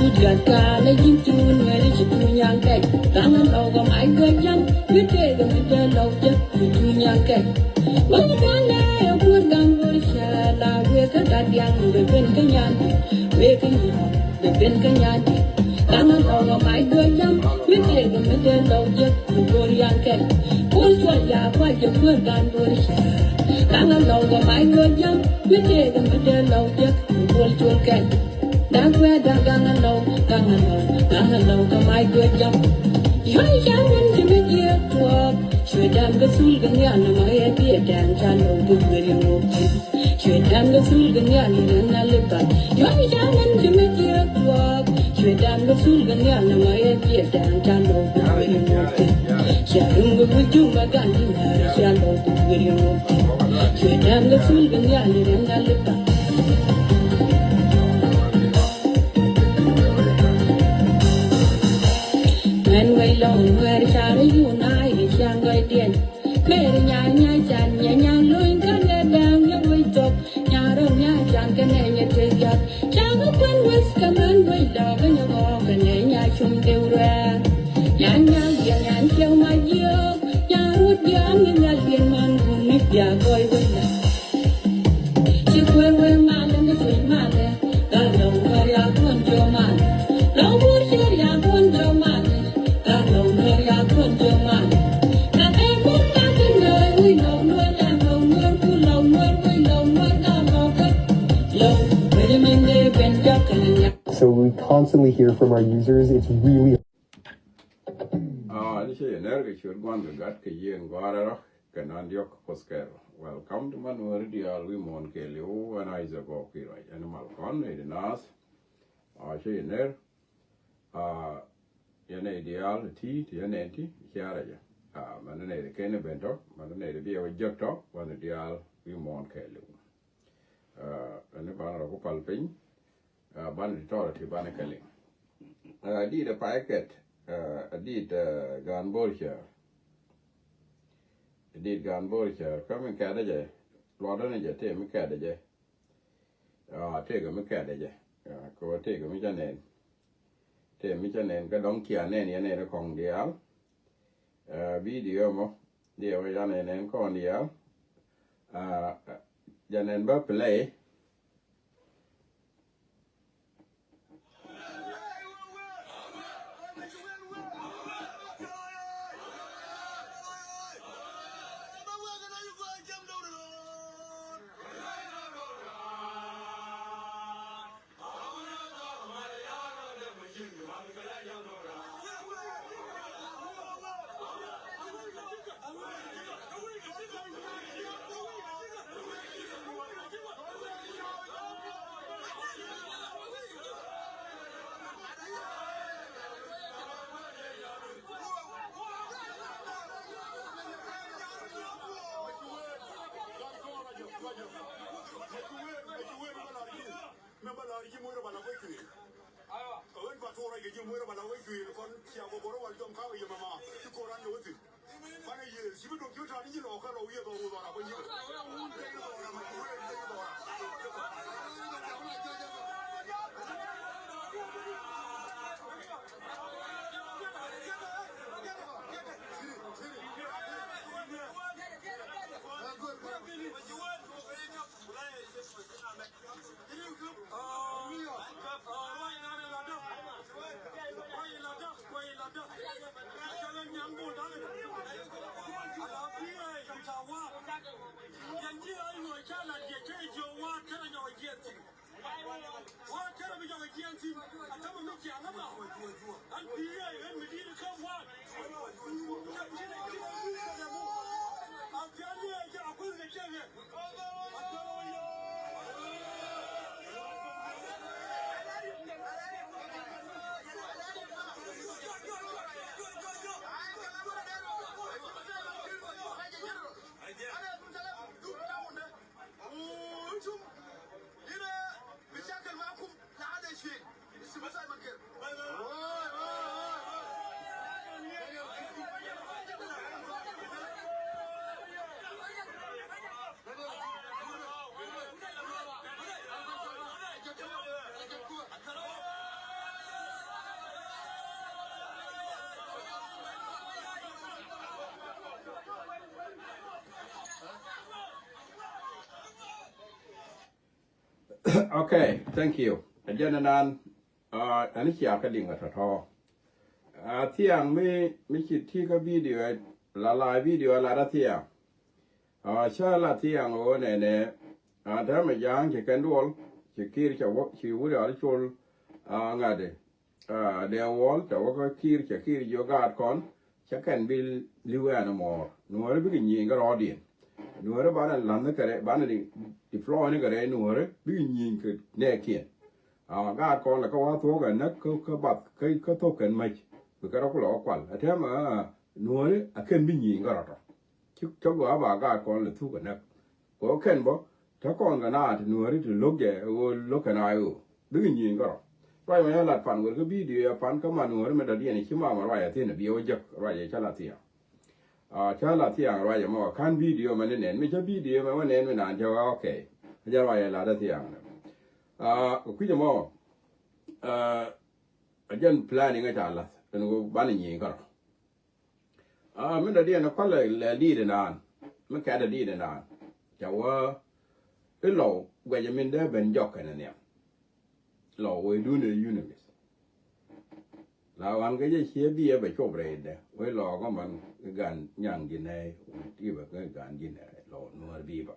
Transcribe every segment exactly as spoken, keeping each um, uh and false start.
Gat kaa na ji̱n ti wun weri ci tuny yan kɛc. Kaŋ a lɔw gɔm ay gɔc jam. Mi tëëk mi dee lɔw jek mi tuny yan kɛc. Wek gaa nɛ ɛ kuot gaŋ go̱r cɛ la wek kä gat diaŋ bɛ ben kä nyan. Wek kä nyan bɛ ben kä nyan. Kaŋ a lɔw gɔm ay gɔc jam. Mi tëëk mi dee lɔw jek mi go̱r yan kɛc. Kuot cuɔl ya kuac jɛ kuot gaŋ go̱r cɛ. Kaŋ a lɔw gɔm ay gɔc jam. Mi tëëk mi dee lɔw jek mi go̱r cuɔl kɛc. Dak wɛ dak gaŋ a lɔw, gaŋ a lɔw, gaŋ a lɔw kä may duɔ̱c jam. Yuay ca wun ci mi jiɛk tuɔɔk. Cuɛ dam kä thul gɛ nhial na ma yɛ biɛ dɛn ca lɔw bi weri ŋuk ti. Cuɛ dam kä thul gɛ nhial ni rin na li bak. Yuay ca wun ci mi jiɛk tuɔɔk. Cuɛ dam kä thul gɛ nhial na ma yɛ biɛ dɛn ca lɔw bi weri ŋuk ti. Ca rum gɛ bi jum ba gan ni mɛr ca lɔw bi weri ŋuk ti. Cuɛ dam kä thul gɛ nhial ni rin na li bak. Mɛn wec lɔŋ nuɛɛr carɛ yun a i̱ ciaŋ gɔcdiɛn. Mɛr nyanya can nyanya luny kä lɛ däŋ yɛ wec thok. Nyarɔ nya can kɛ nɛ nyɛ tëk yɔt. Ca kä kuɛn wec kɛ mɛn wec lɔk kä nyɛ ɣɔɔ kɛ nɛ nya cum deu rɛɛr. Nyanya yɛ nyan ciɛŋ ma jiök. Nyarut diaam ni nhial yɛn man kun ni bia gɔy wec lɔk. Ci kuer wee malɛ mi cuec malɛ. Gat lɔw nuɛr ya kuɔn jiɔ malɛ. Lɔw nuɛr cier ya kuɔn jiɔ malɛ. Gat lɔw nuɛr ya kuɔn jiɔ malɛ. Gat ɛ muk gat ti nööy wi̱i̱ lɔw nuɛr ya lɔw nuɛr ku lɔw nuɛr wi̱i̱ lɔw nuɛr gat lɔw kä. Lɔw wee min dee ben jak kɛn nya. So we constantly hear from our users. It's really Ah, ni cä yɛ nɛr kɛ ciöt gua̱n kɛ gat kɛ yieen gua̱a̱r ɛrɔ kɛ nan diɔk puɔth kɛɛl. Welcome to Manuel diaal wi̱i̱ muɔ̱ɔ̱n kɛɛliw ɛn Isaac Gɔɔk Kiruac ɛn mal kɔn ɛ di naath. Ah, cä yɛ nɛr. Ah, yɛn ɛ diaal ti ti yɛn ɛ ti ciarɛ jɛ. Ah, mɛn nɛ di kɛn ben tɔ mɛn nɛ di biɛ wä jek tɔ wän diaal wi̱i̱ muɔ̱ɔ̱n kɛɛliw. Ah, ɛn ni banɛ rɔ ku pal piny. Ah, banɛ ti tɔrɔ ti banɛ kɛ liŋ. Ah, dit ɛ pay kɛt. Ah, dit, ah, gaan bo̱r cär. Dit gaan bo̱r cär kä mi kɛt ɛ jɛ. Luɔtdä ni jɛ tëë mi kɛt ɛ jɛ. Ah, tëëkɛ mi kɛt ɛ jɛ. Ah, kɛ wä tëëkɛ mi ca nɛn. Tëë mi ca nɛn kä dɔ̱ŋ cia nɛn yɛn nɛn kɔŋ diaal. Ah, video mɔ diɛ wä ca nɛn nɛn kɔn diaal. Ah, ja nɛn bä play. Mɛ ba la̱r ji̱ muɔ̱rä ba la wec thuëël. Kä ɣän ba tuɔɔr ruac kɛ ji̱ muɔ̱rä ba la wec thuëël kɔn cia kɔ go̱rä wal jɔm ka̱wä yɛ mama ci ko̱r an yɛ wä thi̱n. Banɛ yiëël ci bi dok ji̱ ta̱a̱n ji̱ lɔɔkä lɔ wi̱i̱ dhɔr wä dhɔr a bä nyi̱k. Okay, thank you. Ɛ jɛn ɛnan, ɛn cia kä liŋ ɛ tɔ̱tɔ̱. Thiaŋ mi, mi ci ti kä video, la la video la da thiaŋ. Cä la thiaŋ ɣöö nɛnɛ, täämɛ ja̱a̱ŋ ci kɛn duɔl, ci Kiir, ci wut al col, ŋa̱t i̱ dee wuɔl, cɛ wä kä Kiir, cɛ Kiir jiök gaat kɔn, cɛ kɛn bi li̱w ɛn mɔɔr. Nuɔ̱ɔ̱ri bikɛ nyieny kä rɔɔdiɛn. Nuɔ̱ɔ̱ri banɛ la̱nh kɛ rɛy, banɛ deploy ni kɛ rɛy nuɔ̱ɔ̱ri bikɛ nyieny kɛ nɛɛkiɛn. Gaat kɔn lɛ kä wä thuɔ̱k ɛ näk kä, kä bath, kä, kä thok kɛn mäc. Bi kɛ rɔ kulɛ wä kual. Ɛ täämɛ, nuɔ̱ɔ̱ri a kɛn bi nyieny kä rɔtɔ. Cä gɔaa ba gaat kɔn lɛ thuk ɛ näk. Kɛ ɣöö kɛn bä, te kɔn kɛ naath ti nuääri ti lo̱k jɛ, ɣöö lo̱k kɛn a ɣöö bikɛ nyieny kärɔ̱. Ruac mɛ lat pan wër kä video ɛ pan kä man nuääri mɛ dɔ̱diɛn ci mamɛ ruac ɛ thi̱n ɛ biɛ wä jek ruac ɛ cä la thiaŋ. Cä la thiaŋ ruac ɛmɔ ka̱n video mɛ ni nɛn mi cä video mɛ wä nɛn mi naan cä wä okay. Jɛ ruac ɛ lat ɛ thiaŋ nɛ. Kui̱c ɛmɔ, ɛ jɛn planning ɛ ca lath ɛn ɣöö banɛ nyieny kärɔ̱. Min dɔ̱diɛn ɛ kɔlɛ lɛ diit ɛnan, mi kɛt ɛ diit ɛnan. Cɛ wä i̱ Lɔw guɛcɛ min dee ben jɔk kɛnɛ nhiam. Lɔw wee dun ɛ yunimith. La wan kɛ jɛ ciɛ biɛ bɛ cop rɛydɛ wee Lɔw kɔ man i̱ gan nyaŋ ji̱ nɛy wee ti bɛ kɛ gan ji̱ nɛy Lɔw nuɔr bi̱i̱ ba.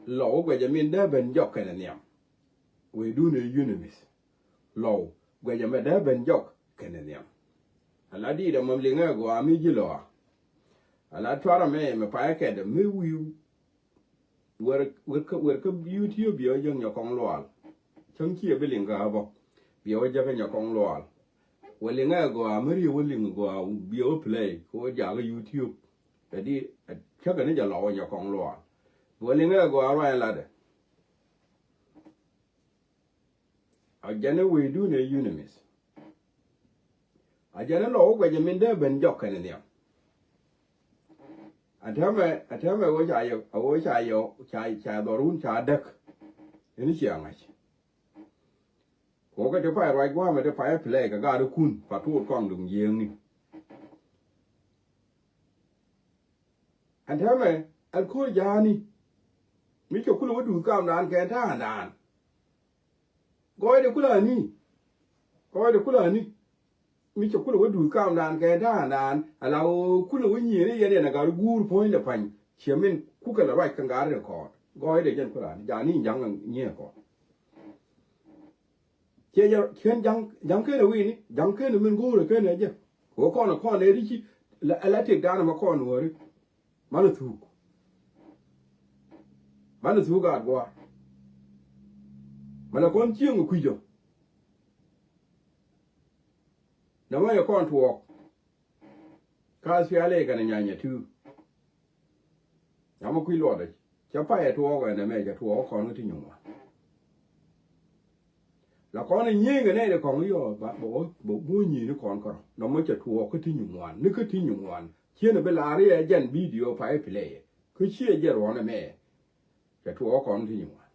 Lɔw wee guɛcɛ min dee ben jɔk kɛnɛ nhiam. Wee dun ɛ yunimith. Lɔw guɛcɛ mɛ dee ben jɔk kɛnɛ nhiam. Ala diit ɛmɔ liŋɛ gɔaa mi ji̱ Lɔw a. Ala tuarɛ mɛ mɛ payɛ kɛt mi wi̱i̱. Wer, wer kä, wer kä YouTube biɛ wä jäk nyɛ kɔŋ luaal. Cäŋ ciɛ bi liŋ kä bä. Biɛ wä jäk nyɛ kɔŋ luaal. Wä liŋɛ gɔaa mi riɛ wä liŋ gɔaa biɛ wä play kɛ wä jakä YouTube. Ɛ di cäkɛ ni jɛ Lɔw wä nyɛ kɔŋ luaal. Wä liŋɛ gɔaa ruac latdɛ. A jɛn i̱ wecdun ɛ yunimith. A jɛn i̱ Lɔw wä guɛcɛ min dee ben jɔk kɛnɛ nhiam. A täämɛ, a täämɛ wä ca yɛ, a wä ca yɛ, ca, ca dhɔrun ca däk. Ɛn i̱ cia ŋa̱c. Kɛ wä kɛ ti pay ruac gua̱a̱mɛ ti pay play kɛ gaat ikun pa tuut kɔaŋ duŋ jiääkni. Ɛn täämɛ ɛn ko̱r ja̱a̱ni. Mi cɛ kulɛ wä duuth kamdan kɛ ta̱a̱ŋdan. Gɔɔydɛ kulɛ ani. Gɔɔydɛ kulɛ ani. Mi cɛ kulɛ wä duuth kamdan kɛ ta̱a̱ŋdan ala ɣöö kulɛ wä nyieen i̱ yɛn yɛn a gat guur puɔ̱nydɛ pa̱ny ciɛ min kukɛ lɛ ruac kɛ gat rɛ kɔɔt. Gɔɔydɛ jɛn kulɛ ani ja̱a̱ni ja̱ŋ nyieen kɔɔt. Ciɛ jɛ ciɛn ja̱ŋ, ja̱ŋ kenɛ wi̱i̱ni ja̱ŋ kenɛ min go̱o̱rɛ kenɛ jɛ. Wä kɔn kɔn ɛ ri ci la, la tëkdan mɛ kɔn wääri. Manɛ thuk. Manɛ thuk gaat gua̱a̱r. Manɛ kɔn cieŋ kui̱cɔ. Nɛ mɔ yɛ kɔn tuɔɔk. Ka thialɛ kɛnɛ nyanyɛ tu. Namɔ kui̱ luɔtdɛ cɛ payɛ tuɔɔk ɛn ɛmɛ cɛ tuɔɔk kɔn kä ti nyuŋ wan. La kɔn in nyieeny kɛ nɛy ti kɔŋ yɔ ba bä bä nyieeny ni kɔn kärɔ nɔmɔ cɛ tuɔɔk kä ti nyuŋ wan ni kä ti nyuŋ wan. Cienɛ bi laar yɛ jɛn bidio pay play kä ciɛ jɛ ruɔn ɛmɛ. Cɛ tuɔɔk kɔn ti nyuŋ wan.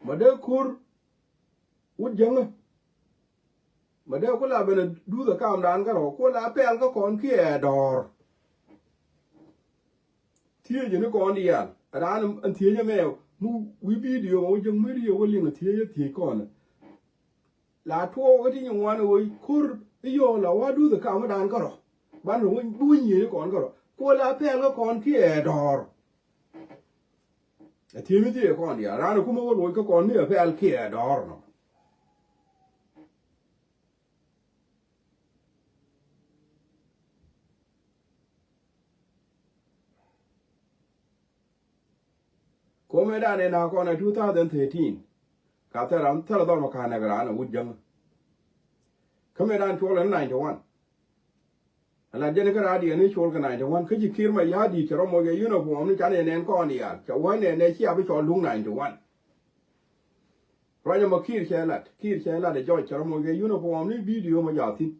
Ma dee kur wut jäŋä. Ma dee ku la ben a duuth a kamdan kärɔ ku la pɛl kä kɔn kiɛ dɔɔr. Thiecä ni kɔn diaal raan an thiecä mɛ mi wi̱i̱ bidio ma wä jäŋ mi riee wä liŋ a thiecä thiec kɔn. La tuɔɔk kä ti nyin wan wä ko̱r i̱ yɔɔl a wa duuth a kamdan kärɔ. Ban rɔ wä nyiee ni kɔn kärɔ ku la pɛl kä kɔn kiɛ dɔɔr. A thiec mi thiec kɔn diaal raan a kumɛ wä luɔc kä kɔn ni a pɛl kiɛ dɔɔr nɔ. Ko̱mɛ dan in a kɔn a two thousand thirteen. Ka thɛr ram thɛr dhɔr ma ka nɛk raan a wut jäŋä. Kä mɛ dan cuɔl in ninety one. Ala jɛn kä radiɛn i̱ col kɛ ninety one kä ci Kiir ma ya̱a̱ di̱i̱t cɛ rɔ moc kɛ uniform ni can yɛ nɛn kɔn diaal cɛ wä nɛn nɛ cia bi cɔl duŋ ninety one. Ruac ɛmɔ Kiir cɛ lat Kiir cɛ lat ɛ jɔc cɛ rɔ moc kɛ uniform ni bidio ma ja̱a̱ thi̱n.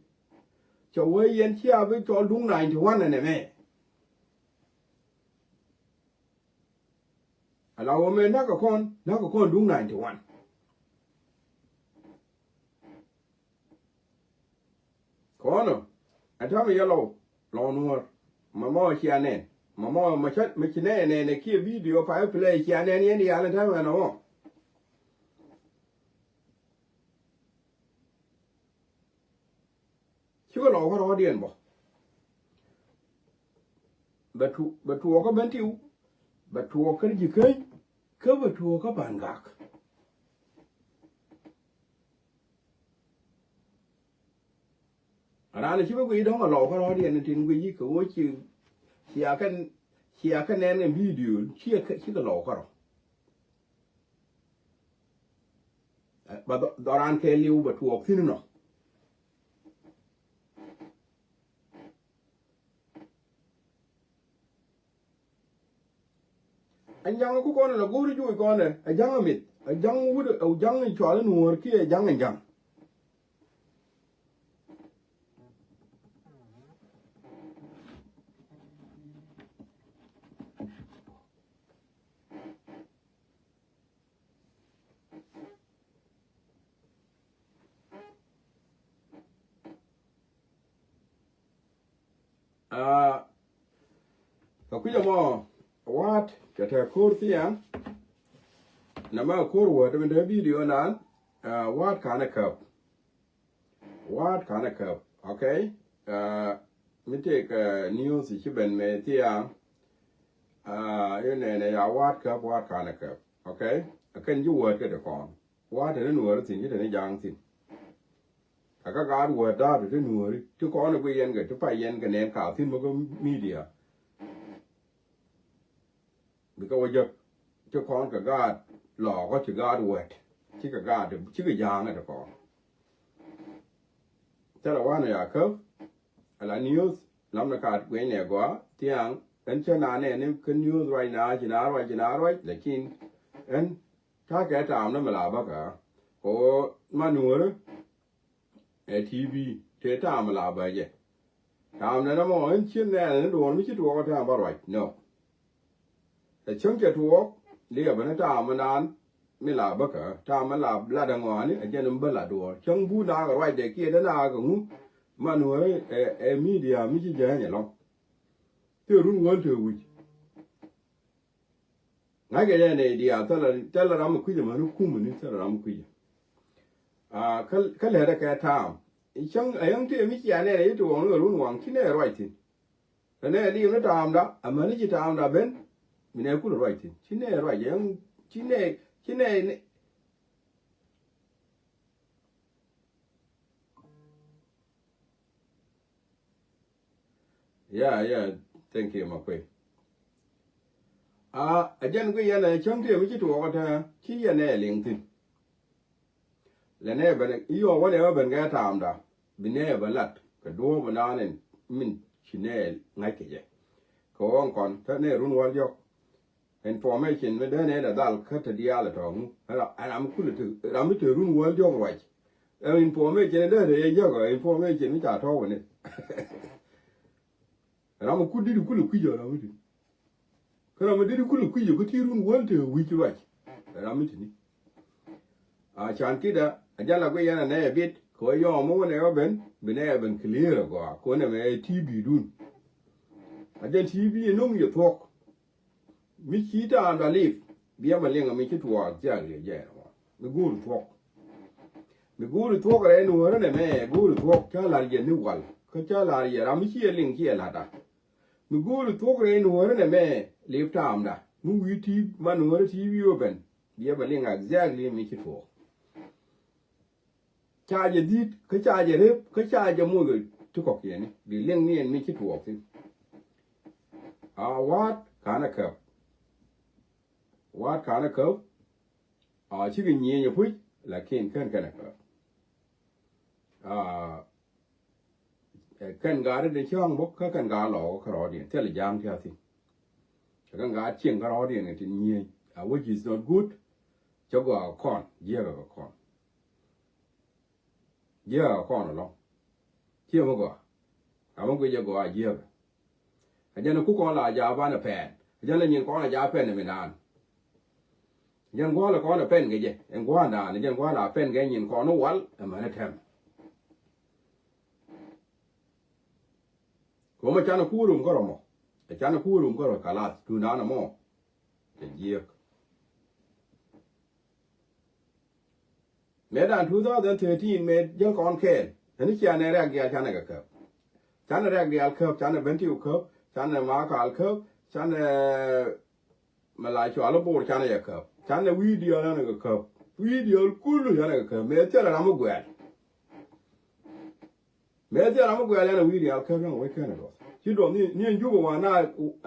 Cɛ wä yɛn cia bi cɔl duŋ ninety one ɛn ɛmɛ. Ala wä mɛ na̱k kɛ kɔn na̱k kɛ kɔn duŋ ninety one. Kɔnɔ ɛn täämɛ yɛ Lɔw Lɔw Nuɔ̱ɔ̱r. Mɛ mɔ cia nɛn Mɔ mɔ mɔ cä mɛ ci nɛnɛ nɛ kiɛ video pa play cia nɛn yɛn yal ɛn täämɛ nɔ mɔ. Cikɛ lɔɔkä rɔɔdiɛn bɔ. Bɛ tu bɛ tuɔɔkä Bentiu. Bɛ tuɔɔkä Jikäny. Kä bɛ tuɔɔkä Pangak. Raan ci bä guic dɔ̱ŋ a lɔw kä rɔɔdiɛn tin guic kɛ ɣöö ci cia kɛ cia kɛ nɛn kɛ video ci kɛ ci kɛ lɔw kä rɔ. Ba dhɔran kɛ liw bɛ tuɔɔk thin nɔ. Ɛ ja̱ŋ ku kɔn la go̱o̱ri juuc kɔn ɛ ja̱ŋ mith ɛ ja̱ŋ wut ɛ ja̱ŋ in cual in nuɔ̱ɔ̱r kiɛ ɛ ja̱ŋ in ja̱ŋ. Aa, kɛ kui̱c ɛmɔ wa̱a̱t kɛ te ko̱r thiaŋ. Nɛmɛ ko̱r wäät mi te video nan, aa, wa̱a̱t kanɛ käp. Wa̱a̱t kanɛ käp, okay? Aa, mi tëëk, aa, news ci ben mɛ thiaŋ. Aa, yɛ nɛnɛ ya wa̱a̱t käp, wa̱a̱t kanɛ käp, okay? Ɛ kɛn ji̱ wäät kɛ ti kɔn. Wa̱a̱ te ni nuɔ̱ɔ̱ri thi̱n ci te ni ja̱a̱ŋ thi̱n. Ɛ kä gaat wäät da̱a̱r te nuɔ̱ɔ̱ri ti kɔn ɛ guiy yɛn kɛ ti pay yɛn kɛ nɛn ka thi̱n mi kä media. Bikɛ wä jek ti kɔn kɛ gaat lɔɔkä ti gaat wäät cikɛ gaat cikɛ ja̱a̱ŋ ɛ ti kɔn. Thilɛ wanɛ ya käp ala news lamnɛ ka guiy nɛ gɔaa thiaŋ. Ɛn cä na nɛ ni kä news ruac na ci na ruac ci na ruac lakin ɛn ta̱a̱ kɛ ta̱a̱m ni mi la bäkä. Kɛ ɣöö man nuɔ̱ɔ̱ri ɛ T V tëë ta̱a̱m mi la bä jɛ. Ta̱a̱m nɛ nɔmɔ ɛn cien nɛɛnɛ ni duɔ̱ɔ̱r mi ci tuɔɔk ɛ ta̱a̱m bä ruac nɔ. Ɛ cäŋ cɛ tuɔɔk liɛpɛ ni ta̱a̱m mi naan mi la bäkä ta̱a̱m mi la lat ɛ ŋɔaani ɛ jɛn mi bä la duɔ̱ɔ̱r cäŋ bu naak ɛ ruacdɛ kiɛ dee naak ɛ ŋu. Man nuɔ̱ɔ̱ri ɛ, ɛ media mi ci jääny ɛlɔ̱ŋ. Tëë run wäl tëë wi̱c. Ŋa̱ckɛ jɛ nɛy diaal thilɛ, thilɛ ram mi kui̱cä mäni kumä ni thilɛ ram mi kui̱cä. Aa, kä, kä lɛtdɛ kɛ ta̱a̱m. Cäŋ a yäŋ tëë mi cia nɛn a yi ti waŋ ni kɛ run waŋ ci nɛy ruac thi̱n. Tɛ nɛy liim ni ta̱a̱mda amäni ci ta̱a̱mda ben. Mi nɛy kulɛ ruac thi̱n ci nɛy ruac yäŋ ci nɛy ci nɛy ni. Yeah, yeah, thank you, Makuei. Ah, a jɛn guiy yɛn ɛ cäŋ tëë mi ci tuɔɔk ɛ tɛ̈ ci yɛn ɛ liŋ thi̱n. Lɛ nɛ ben i̱ yɔɔk wä nɛ wä ben kɛ ta̱a̱mda bi nɛ bɛ lat kɛ duɔ̱ɔ̱p ɛ naan ɛn min ci nɛ ŋa̱c kɛ jɛ. Kɛ ɣöö ɛn kɔn te nɛ run wäl diɔ̱k. Information mi dee nɛ dɛ dhal kä te diaal ɛ tɔ̱ ŋu. Ram mi kulɛ te, ram mi te run wäl diɔ̱k ruac. Ɛ information dee nɛ yɛ jäk ɛ information mi ca tɔ̱ wä ni. Ram mi kut dit kulɛ kui̱c ɛ ram mi ti. Kä ram mi dit kulɛ kui̱c ɛ kä ti run wäl te wi̱c ruac. Ɛ ram mi ti ni. A can kidɛ a jal a guic yɛn a nɛ ɛ bit kɛ wä yɔɔm mi wä nɛ wä ben bi nɛ ɛ ben clear ɛ gɔaa kɛ wä nɛ mɛ ɛ T V dun. A jɛn T V ɛ no̱ŋ yɛ thuɔ̱k. Mi ci ta̱a̱ dɔalip biɛ mɛ liŋ mi ci tuɔɔk jiak liɛ jɛ. Mi go̱o̱r thuɔ̱k. Mi go̱o̱r thuɔ̱k rɛy nuɔ̱ɔ̱rä nɛ mɛ go̱o̱r thuɔ̱k ca la̱r yɛ ni wal kä ca la̱r yɛ ram mi ci yɛ liŋ ci yɛ la̱t a. Mi go̱o̱r thuɔ̱k rɛy nuɔ̱ɔ̱rä nɛ mɛ lip ta̱a̱mda mi wi̱i̱ ti ma nuɔ̱ɔ̱rä ti wi̱i̱ wä ben biɛ mɛ liŋ exactly mi ci tuɔɔk. Ca jɛ dhi̱t kä ca jɛ rep kä ca jɛ moc ti kɔ̱kiɛni bi liŋ ni ɛn mi ci tuɔɔk thi̱n. A wa̱a̱t ka̱n a käp. Wa̱a̱t ka̱n a käp. A cikɛ nyieny a puc lakin kɛn kɛn a käp. A kɛn gaat in cäŋ bä kä kɛn gaat lɔɔk kä rɔɔdiɛn thil ja̱a̱ŋ ti a thi̱n. Kɛn gaat cieŋ kä rɔɔdiɛn tin nyieny a which is not good. Cä gɔaa kɔn jiɛk a kɔn. Jiɛk a kɔn ɛlɔ̱ŋ. Ciɛ mi gɔaa. Ram mi guic jɛ gɔaa jiɛk. A jɛn ku kɔn la ja̱a̱ banɛ pɛn. A jɛn la nyin kɔn a ja̱a̱ pɛn mi naan. A jɛn gua̱a̱l kɔn a pɛn kɛ jɛ ɛn gua̱a̱l naan a jɛn gua̱a̱l a pɛn kɛ nyin kɔn wal ɛmɛn ɛ tɛm. Kɛ mɔ canɛ kuur rum kä rɔmɔ. Ɛ canɛ kuur rum kärɔ kalath tuundan ɛmɔ. Cɛ jiɛk. Mëë dan two thousand thirteen mëë jäl kɔn kɛɛl. Ɛn cia nɛ rɛk diaal canɛ kɛ käp. Canɛ rɛk diaal käp, canɛ Bentiu käp, canɛ Makal käp, canɛ mɛ la cual i̱ Bor canɛ yɛ käp. Canɛ wi̱i̱ diaal canɛ kɛ käp. Wi̱i̱ diaal kulu canɛ kɛ käp. Mëë thilɛ ram mi guɛɛl. Mëë thilɛ ram mi guɛɛl canɛ wi̱i̱ diaal käp canɛ wec kɛnɛ duɔth. Ci duɔth ni, ni ɛn Jubɛ wa na,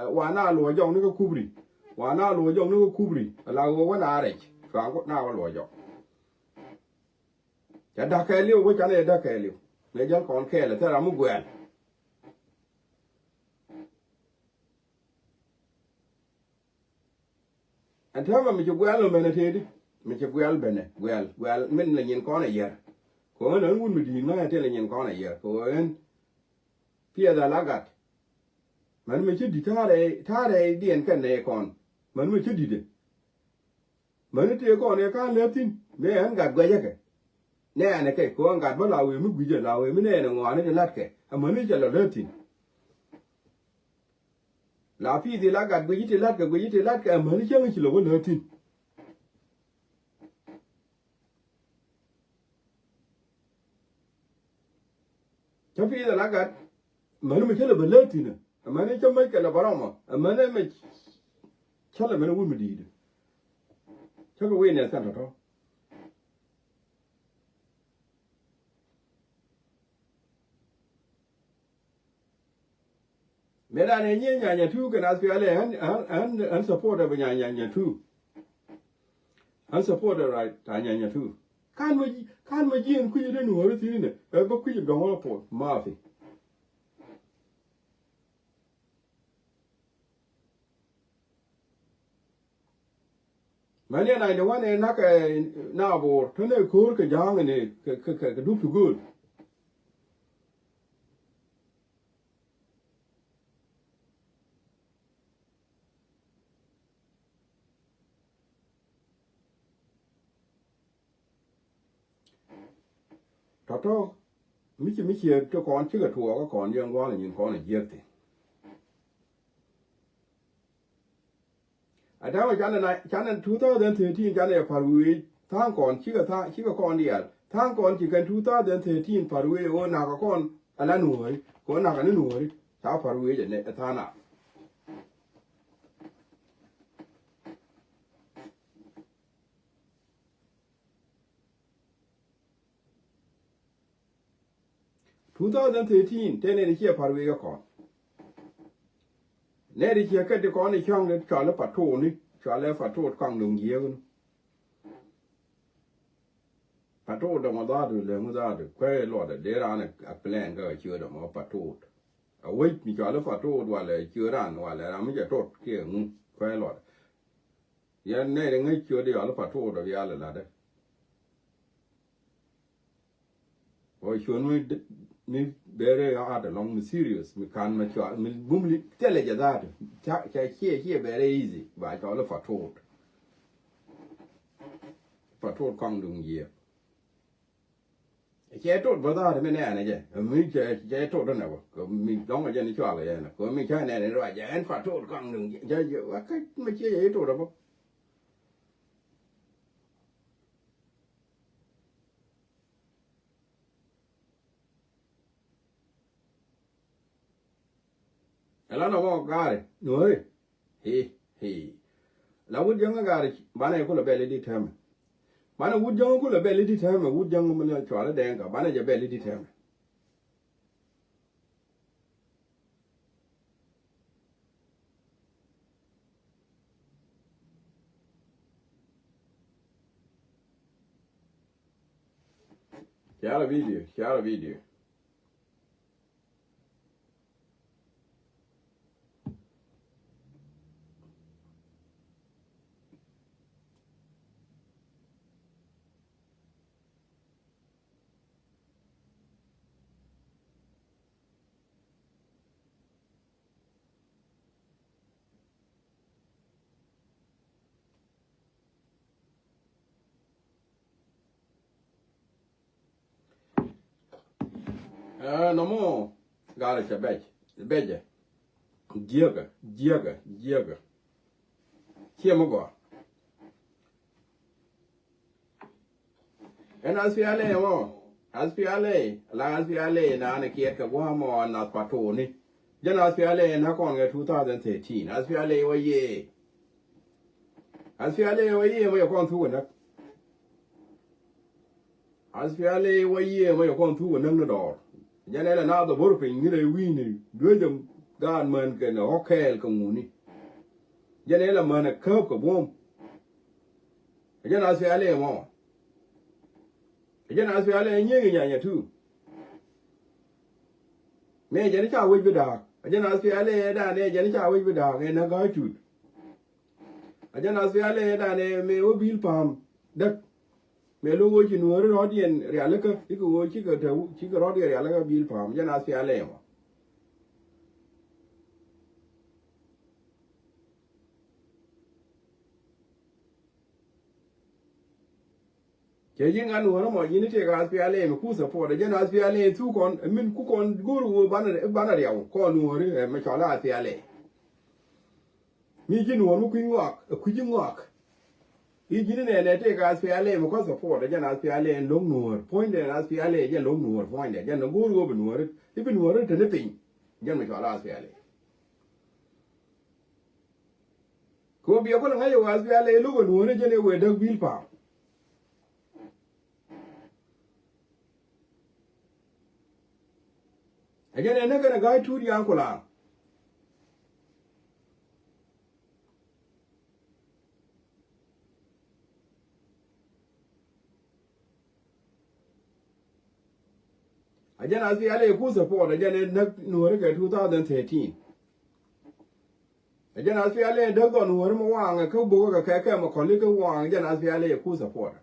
wa na luɔc jɔk ni kä Kubri. Wa na luɔc jɔk ni kä Kubri. Ala wä wä na rɛc. Cuaŋ na wä luɔc jɔk. Ca da̱k kɛɛliw, wä canɛ yɛ da̱k kɛɛliw. Mëë jäl kɔn kɛɛl, thilɛ ram mi guɛɛl. Ɛn täämɛ mi ci guɛɛl mɛnɛ tëëdi. Mi ci guɛɛl bɛnɛ, guɛɛl, guɛɛl, min lɛ nyin kɔn a yɛr. Kɛ ɣän ɛn wut mi di̱i̱t mɛ tëë lɛ nyin kɔn a yɛr. Kɛ ɣän piɛth a la gat. Mɛn mi ci di̱t ta̱a̱ rɛy, ta̱a̱ rɛy diɛn kɛn nɛy kɔn. Mɛn mi ci di̱t ɛ. Mäni tëë kɔn ëë ka̱n lääp thi̱n mëë ɣän gat guɛcä kɛ. Nɛɛnɛ kɛ kɛ ɣän gat bä la wëë mi gui̱cä la wëë mi nɛɛnɛ ŋɔaani ti la̱tkɛ. Amäni cɛ lɔ lääp thi̱n. La pi̱i̱thi la gat guici ti la̱tkɛ guici ti la̱tkɛ amäni cäŋ ci lɔ wä lääp thi̱n. Cä pi̱i̱th ala gat mäni mi cä lɛ bä lääk thi̱n. Amäni cä mäc kɛ lɛ bä rɔmɔ amäni mi cä lɛ mäni wut mi di̱i̱t. Cä kɛ witness kɛn tɔ̱tɔ̱. Mëë dan ɛ nyiee Nyanya two kɛn S P L A ɣän, ɣän, ɣän, ɣän support ɛ bɛ Nyanya, Nyanya two. Ɣän support ɛ right ta Nyanya two. Kan mɛ ji̱, kan mɛ ji̱ ɛn kui̱c ɛ dee nuɔ̱ɔ̱ri thi̱n inɛ ɛ bä kui̱c ɛ dɔ̱ŋ wä puɔth mafi. Mɛn yɛ ninety one ɛ nak ɛ na bo̱o̱r te ne ko̱o̱r kɛ ja̱a̱ŋ ni kɛ, kɛ, kɛ, kɛ dup ti gööl. Tɔ̱tɔ̱ mi ci mi ciɛ ti kɔn cikɛ tuɔɔk kä kɔn yɛn gua̱a̱l nyin kɔn a jiäk thi̱n. A dämɛ canɛ na, canɛ two thousand thirteen canɛ yɛ pa̱r wi̱i̱ tha̱a̱ŋ kɔn cikɛ tha̱a̱ŋ cikɛ kɔn diaal tha̱a̱ŋ kɔn ci kɛn two thousand thirteen pa̱r wi̱i̱ ɣöö nakä kɔn ala nuɔ̱ɔ̱ri kɛ ɣöö nakä ni nuɔ̱ɔ̱ri ca pa̱r wi̱i̱ jɛ nɛ ɛ tha̱a̱ŋ na. Two thousand thirteen te nɛy ti ciɛ pa̱r wi̱i̱ kä kɔn. Nɛy ti ciɛ kä ti kɔn i̱ cäŋ ti cɔal i̱ Patot ni cɔal i̱ Patot kɔaŋ duŋ jiääk ni. Patot dɔmɔ dha̱a̱du lëŋ dha̱a̱du kuɛ luɔtdɛ dee raan a plan kä ciö dɔmɔ Patot. A wec mi cɔal i̱ Patot walɛ ciö raan walɛ ram mi cɛ tot kiɛ ŋu kuɛ luɔtdɛ. Yɛn nɛy ti ŋäc ciöt i̱ yɔal i̱ Patot dɔ̱ rial i̱ la̱tdä. Ɣöö cuɔ̱n mi d-, mi bɛɛrɛ ya̱a̱t ɛlɔ̱ŋ mi serious mi ka̱n mɛ cua mi bum li thilɛ jɛ dha̱a̱t. Ca, ca ciɛ, ciɛ bɛɛrɛ easy ba cɔl i̱ Patot. Patot kɔaŋ duŋ jiɛɛk. Cɛ tot bä dha̱a̱t mi nɛɛnɛ jɛ mi cɛ, cɛ tot nɛ bä kɛ mi dɔ̱ŋ jɛ ni cual kɛ jɛ nɛ kɛ mi cä nɛɛnɛ ruac jɛ ɛn Patot kɔaŋ duŋ jɛ jɛ wä kä mi ciɛ jɛ tot bä. Ɛla nɔmɔ gaari nuɔ̱ri. Hi, hi. La wut jäŋä gaari banɛ kulɛ bɛl i̱ di tɛmɛ. Banɛ wut jäŋä kulɛ bɛl i̱ di tɛmɛ wut jäŋä mi lɛ cuarɛ dɛŋ ka banɛ jɛ bɛl i̱ di tɛmɛ. Share a video, share a video. Ɛ, nɔmɔ, gaari cɛ bɛc, bɛcɛ. Jiäkä, jiäkä, jiäkä. Ciɛ mi gɔaa. Ɛn SPLA mɔ, SPLA, la SPLA naan kiɛt kɛ gua̱a̱ mɔ nath patoni. Jɛn SPLA na kɔn kɛ two thousand thirteen. SPLA wä yee. SPLA wä yee mɔ yɛ kɔn thuk kɛ näk. SPLA wä yee mɔ yɛ kɔn thuk kɛ näk ni dɔɔr. Jɛn ɛlɛ na dhɔbor piny ni rɛy wi̱i̱ni duecä gaat män kɛn ɛ ɣɔ̱k kɛɛl kɛ ŋuni. Jɛn ɛlɛ män ɛ käp kɛ buɔ̱m. Ɛ jɛn SPLA mɔ. Ɛ jɛn SPLA nyiëŋ Nyanya tu. Mëë jɛn ca wec bi da̱a̱k. Ɛ jɛn SPLA dan ɛ jɛn ca wec bi da̱a̱k ɛ näk Ga̱a̱c Tut. Ɛ jɛn SPLA dan ɛ mëë wä bil pa̱a̱m däk. Mëë lo̱k wä ci nuɔ̱ɔ̱ri rɔ̱diɛn rialikä, cikɛ wä cikɛ te, cikɛ rɔ̱diɛn rialikä bil pa̱a̱m, jɛn SPLA mɔ. Cɛ ji̱n ŋa nuɔ̱ɔ̱ri mɔ ji̱n itek SPLA mi ku support, ɛ jɛn SPLA thuk kɔn, ɛ min ku kɔn go̱o̱r wä banɛ, banɛ riaw, kɔn nuɔ̱ɔ̱ri, ɛ, mi cɔl SPLA. Mi ji̱ nuɔ̱ɔ̱r mi kui̱ ŋɔak, ɛ kui̱ ji̱ ŋɔak. I̱ ji̱n inɛnɛ tëëk SPLA mi kɔn support, ɛ jɛn SPLA in lo̱ŋ nuɔ̱ɔ̱r. Puɔ̱nydɛ SPLA jɛn lo̱ŋ nuɔ̱ɔ̱r, puɔ̱nydɛ jɛn ni go̱o̱r ɣöö bi nuɔ̱ɔ̱r. I̱ bi nuɔ̱ɔ̱r te ni piny. Jɛn mi cɔal SPLA. Kɛ ɣöö biɛ kulɛ ŋa̱c ɛ ɣöö SPLA lo̱k ɛ nuɔ̱ɔ̱r jɛn ɛ wëë däk bil pa̱a̱m. Ɛ jɛn ɛ näk kɛnɛ Ga̱a̱c Tut Yaŋ Kulaŋ. Ɛ jɛn SPLA ku support, ɛ jɛn ɛ näk nuɔ̱ɔ̱ri kɛ two thousand thirteen. Ɛ jɛn SPLA däk dhɔn nuɔ̱ɔ̱ri mi waaŋɛ kä bo̱kɛ kɛ kɛ kɛ mɛ kɔli kä waaŋɛ jɛn SPLA ku support.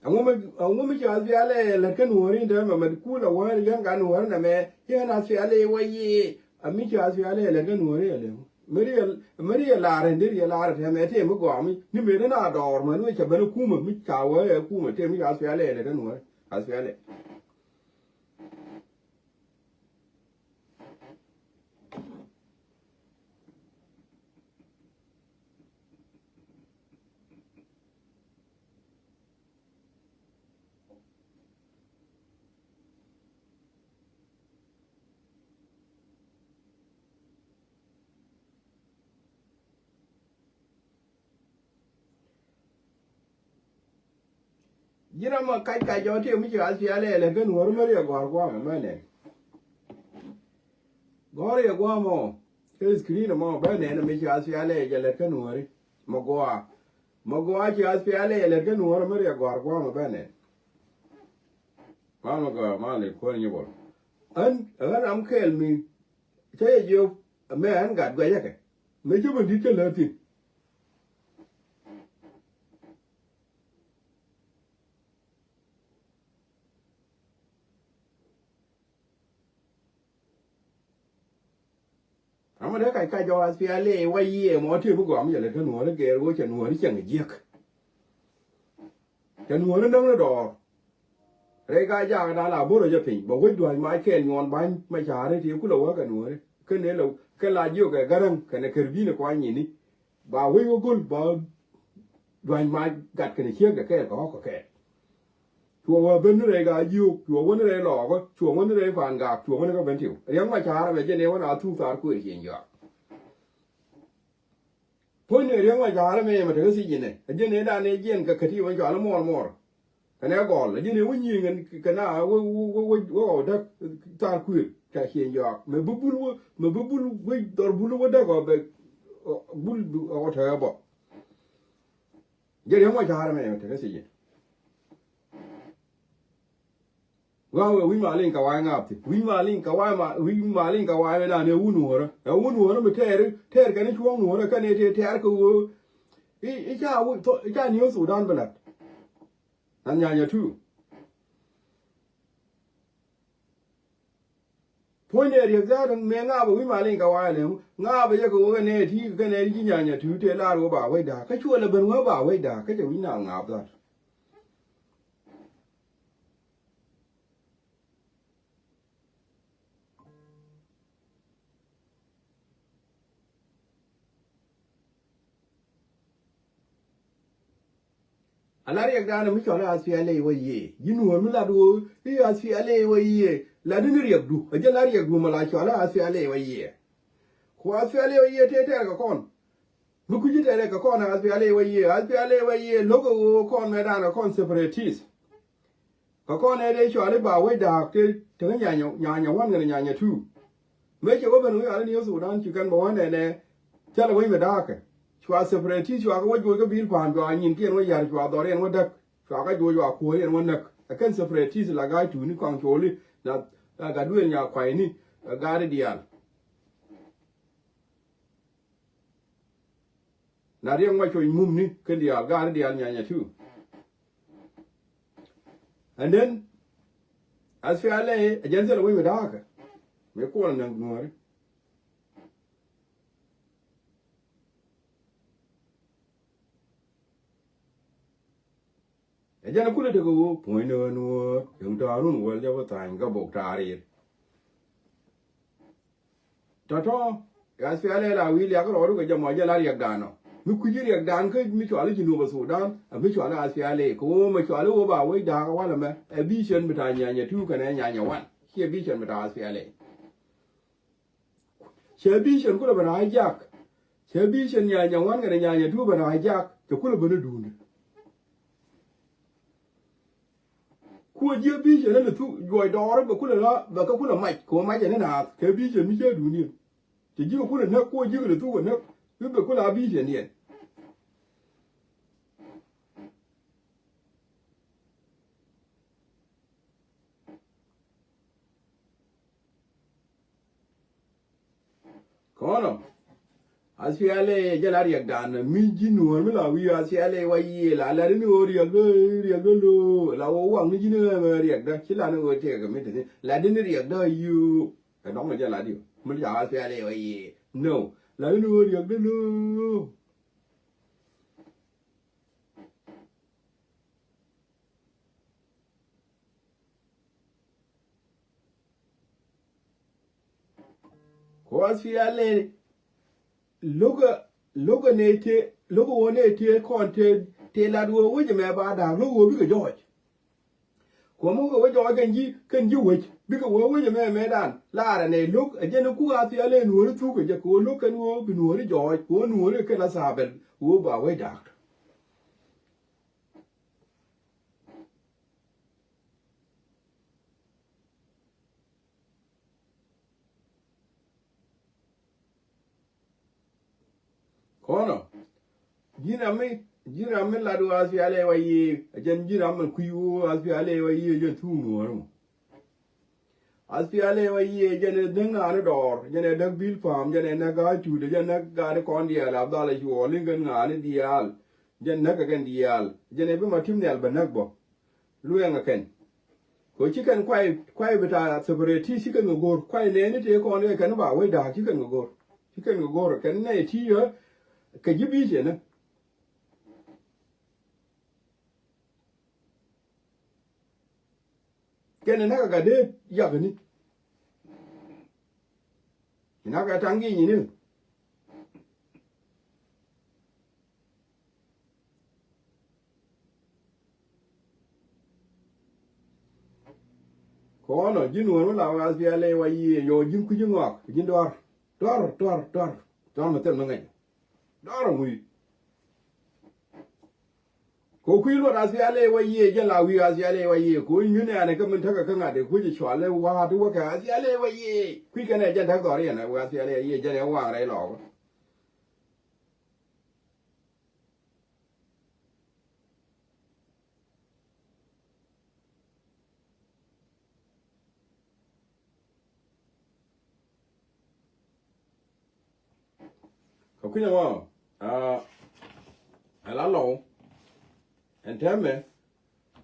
Ɛŋu mi, ɛŋu mi ci SPLA lät kä nuɔ̱ɔ̱ri in te mɛ mɛ kul a wäär yɛn ka nuɔ̱ɔ̱ri nɛ mɛ yɛn SPLA wä yi. A mi ci SPLA lät kä nuɔ̱ɔ̱ri a lɛŋ. Mi riɛl, mi riɛl laar in di riɛl laar in te mɛ te mi gɔaa mi ni mɛ ni na dɔɔr mɛ ni mɛ ca ben kumä mi ca wä ɛ kumä te mi ci SPLA lät kä nuɔ̱ɔ̱ri. SPLA. Ji̱n ram mɔ kac kac jɔk ti mi ci SPLA lät kä nuɔ̱ɔ̱ri mi riɛk gɔ̱a̱r gua̱a̱mɛ mɛ nɛn. Gɔ̱a̱r riɛk gua̱a̱mɔ. Kɛ screen mɔ bɛ nɛn mi ci SPLA jɛ lät kä nuɔ̱ɔ̱ri. Mɛ gɔaa. Mɛ gɔaa ci SPLA jɛ lät kä nuɔ̱ɔ̱ri mi riɛk gɔ̱a̱r gua̱a̱mɛ bɛ nɛn. Mamɛ gɔaa, mamɛ kuäär nyɛ bɔl. Ɣän, ɣän ram kɛɛl mi. Cä yɛ jiök mɛ ɣän gat guɛcä kɛ. Mëë cä ben di̱t cä lät thi̱n. Ama dee kac kac jɔk SPLA wa yiëë mɔ tëë bi gɔam jɛ lät kä nuɔ̱ɔ̱ri gɛɛr ɣöö cɛ nuɔ̱ɔ̱ri cieŋ jiäk. Cɛ nuɔ̱ɔ̱ri näŋ ni dɔɔr. Rɛy ka jaak da̱a̱n la bo̱rä jɛ piny bɛ wec dua̱c mac kɛɛl nyuɔn ba̱ny mɛ ca̱a̱ri ti kulɛ wäk kɛ nuɔ̱ɔ̱ri. Kä nɛ lɛ kɛ la jiök kɛ gäräŋ kɛnɛ kär bi̱i̱ni kuany nyini. Ba wec wä go̱l ba dua̱ny mac gat kɛnɛ ciek kɛ kɛɛl kɛ ɣɔ̱k kɛ kɛɛl. Cuɔ wä ben ni rɛy gaa jiök, cuɔ wä ni rɛy lɔɔkä, cuɔ wä ni rɛy paan gaak, cuɔ wä ni kä ben tiw. Riɛŋ ma ca̱a̱r ɛmɛ jɛn ɛ wä na thuk thaar kuëër ciëny jɔak. Puɔ̱ny ni riɛŋ ma ca̱a̱r ɛmɛ ɛmɛ tekä thiec inɛ. Ɛ jɛn ɛ dan ɛ jiɛn kɛ käti wä cɔal imuɔɔr muɔɔr. Kɛnɛ gɔl ɛ jɛn ɛ wä nyiëŋ ɛn kɛ na wä wä wä wä wä däk thaar kuëër ca ciëny jɔak. Mɛ bi bul wä mɛ bi bul wä dhɔr bul wä däk ɔ bɛ bul ɔ tɛɛ bɔ. Jɛ riɛm wa ca̱a̱r mɛ mɛ tekɛ thiec. Ɣa̱a̱ wee wi̱ny ma liŋ kɛ wa̱a̱ ŋaap thi̱n. Wi̱ny ma liŋ kɛ wa̱a̱ ma wi̱ny ma liŋ kɛ wa̱a̱ mɛ nan ɛ wun wurä. Ɛ wun wurä mi tɛɛr tɛɛr kɛn i̱ cuɔ̱ɔ̱ŋ wurä kɛn i̱ tɛɛr kɛ wee. I̱ i̱ ca wi̱ i̱ ca ni̱ thudan bi la̱t. Nan nyanya tu. Puɔ̱nydɛ riɛk dhaat mëë ŋaapä wi̱c ma liŋ kɛ wa̱a̱ lɛm ŋaapä yɛ kɛ wä kɛ nɛy ti kɛ nɛy ti ci nyanya ti te laar wä ba wec da̱a̱k kä cuɔl ɛ ben wä ba wec da̱a̱k kä cɛ wi̱c na ŋaap dhaat. A la riɛkdan mi cɔal i̱ SPLA wä yiëë. Ji̱ nuɔ̱ɔ̱r mi lat ɣöö i̱ SPLA wä yiëë. Lat in riɛkdu. A jɛ la riɛkdu mi la cɔal i̱ SPLA wä yiëë. Ku SPLA wä yiëë tëë tɛɛr kɛ kɔn. Mi kuci tɛɛr kɛ kɔn SPLA wä yiëë. SPLA wä yiëë lo̱k ɣöö kɔn mɛtdan kɛ kɔn separatist. Kɛ kɔn ɛ dee cɔal i̱ ba wec da̱a̱k tëë tekɛ nyanya, nyanya one kɛnɛ nyanya two. Mëë cɛ wä ben wi̱i̱ al ni Sudan ci kɛn bɛ wä nɛnɛ. Thilɛ wec mi da̱a̱kɛ. Cua separatist cua kɛ wä juɔc kä bil pa̱a̱m cua nyinkiɛn wä ya̱r cua dhɔriɛn wä däk. Cua kä juɔc cua kuɔ̱ɔ̱riɛn wä näk. Ɛ kɛn separatist la ga̱a̱c tuuni kɔaŋ coli la, la gat duëël nya kuayni, ɛ gaari diaal. Na riɛk ŋuac cuɔ̱c mumni kɛn diaal gaari diaal nyanya two. And then SPLA a jɛn thilɛ wec mi da̱a̱kɛ. Mi kuɔl näk nuɔ̱ɔ̱ri. Ɛ jɛn kulɛ tekɛ ɣöö puɔ̱nyni ɣän ɣöö cieŋ ta̱a̱run wäl jɛ bä tha̱a̱ny kä bok ta̱a̱r i̱. Tɔ̱tɔ̱, SPLA la wi̱i̱ liak rɔɔdu kɛ jɛ mɔ jɛ la riɛkdan ɔ. Mi kui̱ci riɛkdan kä mi cɔal i̱ Jinub Sudan, ɛ mi cɔal i̱ SPLA, kɛ ɣöö mɛ cɔal i̱ ɣöö ba wec da̱a̱k walɛ mɛ, ɛ vision mi ta̱a̱ nyanya two kɛnɛ nyanya one. Ciɛ vision mi ta̱a̱ SPLA. Cɛ vision kulɛ ben hijack. Cɛ vision nyanya one kɛnɛ nyanya two ben hijack. Cɛ kulɛ ben i̱ duundɛ. Kuɔ jiɛ vision ni lɛ thuk juɔc dɔɔri bɛ kulɛ la bɛ kɛ kulɛ mac kɛ wä mac ɛn ni naath kɛ vision mi cɛ duundɛ. Cɛ ji̱ kɛ kulɛ näk kuɔ ji̱ kɛ lɛ thuk kɛ näk. Bi bɛ kulɛ a vision diɛn. Kɔnɔ. SPLA jɛ la riɛkdan mi ji̱ nuɔ̱ɔ̱r mi la wi̱i̱ SPLA wa yiëë la lɛr ni ɣöö riɛkdä riɛkdä lo̱o̱ la wä waŋ ni ji̱ ni ɣöö riɛkdä ci la ni ɣöö tëëkɛ mi te ni la di ni riɛkdä yio̱o̱. Kɛ dɔ̱ŋ jɛ la di mi ca SPLA wa yiëë. No. La di ni ɣöö riɛkdä lo̱o̱. Kɛ ɣöö SPLA lo̱kɛ, lo̱kɛ nɛy tëë, lo̱kɛ ɣöö nɛy tëë kɔn tëë, tëë lat ɣöö wec ɛmɛ ba da̱a̱k lo̱k ɣöö bikɛ jɔɔc. Kuɔ̱mä kɛ wec jɔɔc kɛn ji̱, kɛn ji̱ wec bikɛ ɣöö wec ɛmɛ mɛtdan laarɛ nɛy lo̱k ɛ jɛn ɛ kuk SPLA nuɔ̱ɔ̱ri thuk kɛ jɛ kɛ ɣöö lo̱k kɛn ɣöö bi nuɔ̱ɔ̱ri jɔɔc kɛ ɣöö nuɔ̱ɔ̱ri kɛn a tha̱a̱ bɛl ɣöö ba wec da̱a̱k. Kɔnɔ. Ji̱n ram mi, ji̱n ram mi lat ɣöö SPLA wa yiëë, ɛ jɛn ji̱n ram mi kui̱ ɣöö SPLA wa yiëë, ɛ jɛn thuk nuɔ̱ɔ̱r mɔ. SPLA wa yiëë, ɛ jɛn ɛ däk ŋa̱a̱ni dɔɔr, ɛ jɛn ɛ däk bil pa̱a̱m, ɛ jɛn ɛ näk ga̱a̱c tuut, ɛ jɛn näk ga̱a̱ni kɔn diaal, Abdalla Cuɔl, li̱ŋ kɛn ŋa̱a̱ni diaal, ɛ jɛn näk kɛ kɛn diaal, ɛ jɛn ɛ bi ma ti̱m nhial bɛ näk bä. Luɛɛŋä kɛn. Kɛ ci kɛn kuay, kuay bi ta̱a̱ separate ti ci kɛn kɛ go̱r. Kuay nɛɛni tëë kɔn kɛ kɛn ba wec da̱a̱k ci kɛn kɛ go̱r. Ci kɛn kɛ go̱r kɛn nɛy ti yɛ kɛ ji̱ bi̱i̱ cɛnä. Kɛn ɛ näk ɛ gat dee yak ni. Ci näk ɛ taŋ gi̱i̱c ni. Kɔnɔ ji̱n wän wä la wä SPLA wa yiëë yɔ ji̱n kui̱ ji̱ ŋɔak ji̱n duar. Duar, duar, duar. Duar mi thil mi ŋäc. Duar ŋui̱. Kɛ kui̱ luɔt SPLA wa yiëë jɛn la wi̱i̱ SPLA wa yiëë kɛ wä nyui̱n ɛn kä min tekɛ kä ŋa̱t ɛ kui̱ ji̱ cual ɛ wa̱a̱t wä kɛ SPLA wa yiëë. Kui̱ kɛn ɛ jɛn tekɛ dhɔriɛn ɛ wä SPLA wa yiëë jɛn ɛ waŋ rɛy lɔɔkä. Kɛ kui̱n ɛmɔ, aa, ɛ la lɔw ɛn tɛmɛ.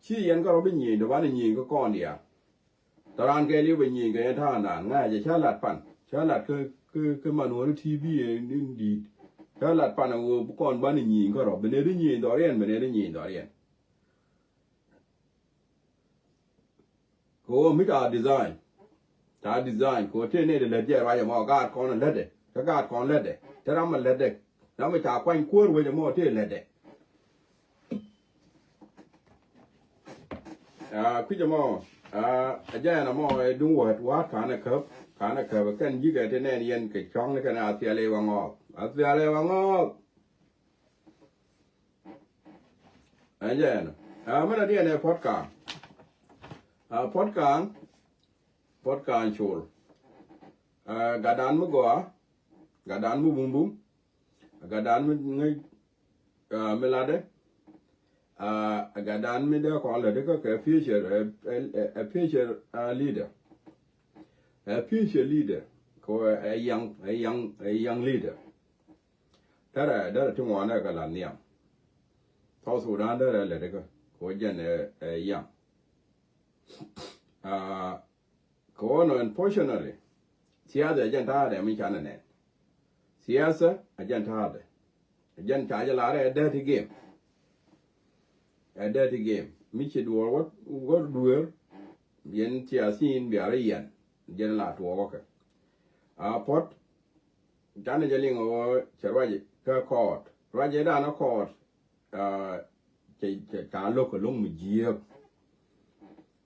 Ci yɛn kärɔ bi nyieny dɔ banɛ nyieny kä kɔn diaal. Tɔ raan kɛɛliw bɛ nyieny kɛ yɛn ta̱a̱ŋdan ŋa̱cɛ cä lat pan cä lat kä, kä, kä man wä ni T V in di̱i̱t. Cä lat pan ɛ wä bi kɔn banɛ nyieny kärɔ bi nɛ di nyieny dhɔriɛn bi nɛ di nyieny dhɔriɛn. Kɛ ɣöö mi ca design. Ca design kɛ ɣöö tëë nɛy ti lät jɛ ruac ɛmɔ gaat kɔn lätdɛ. Kä gaat kɔn lätdɛ. Te ram ɛ lätdɛ. Ram ɛ ca kuany kuäär wec ɛmɔ tëë lätdɛ. Aa, kui̱c ɛmɔ, aa, ɛ jɛn ɛmɔ ɛ duŋ wäät, wäät ka̱n ɛ käp, ka̱n ɛ käp, kɛn ji̱kɛ ti nɛn yɛn kɛ cɔ̱ŋ ni kɛn a thiali wa ŋɔɔth. A thiali wa ŋɔɔth. Ɛ jɛn. Aa, mɛn a diɛn ɛ puɔ̱t ka̱n. Aa, puɔ̱t ka̱n, puɔ̱t ka̱n col. Aa, gatdan mi gɔaa, gatdan mi bumbum, gatdan mi ŋäc, aa, mi latdɛ, aa, gatdan mi dee kɔn lätdɛ kä kɛ future, ɛ, ɛ, ɛ, ɛ future, aa, leader. Ɛ future leader. Kɛ ɛ, ɛ young, ɛ young, ɛ young leader. Derɛ, derɛ ti ŋuanɛ kɛ la nhiam. South Sudan derɛ lätdɛ kä kɛ jɛn ɛ, ɛ young. Aa, Kɛ ɣöö nɔ, unfortunately, siasa ɛ jɛn ta̱a̱dɛ mi canɛ nɛn. Siasa ɛ jɛn ta̱a̱dɛ. Ɛ jɛn ca jɛ lar ɛ dirty game. Ɛ dirty game. Mi ci duɔ̱ɔ̱r wä, wä dueer, yɛn siasin bia rɔ yiɛn. Jɛn la tuɔɔk kɛ. A puɔ̱t, canɛ jɛ liŋ ɣöö cɛ ruac kä court. Ruac ɛ danɔ court. Aa, cɛ, cɛ, ca lo̱k kɛ lo̱ŋ mi jiääk.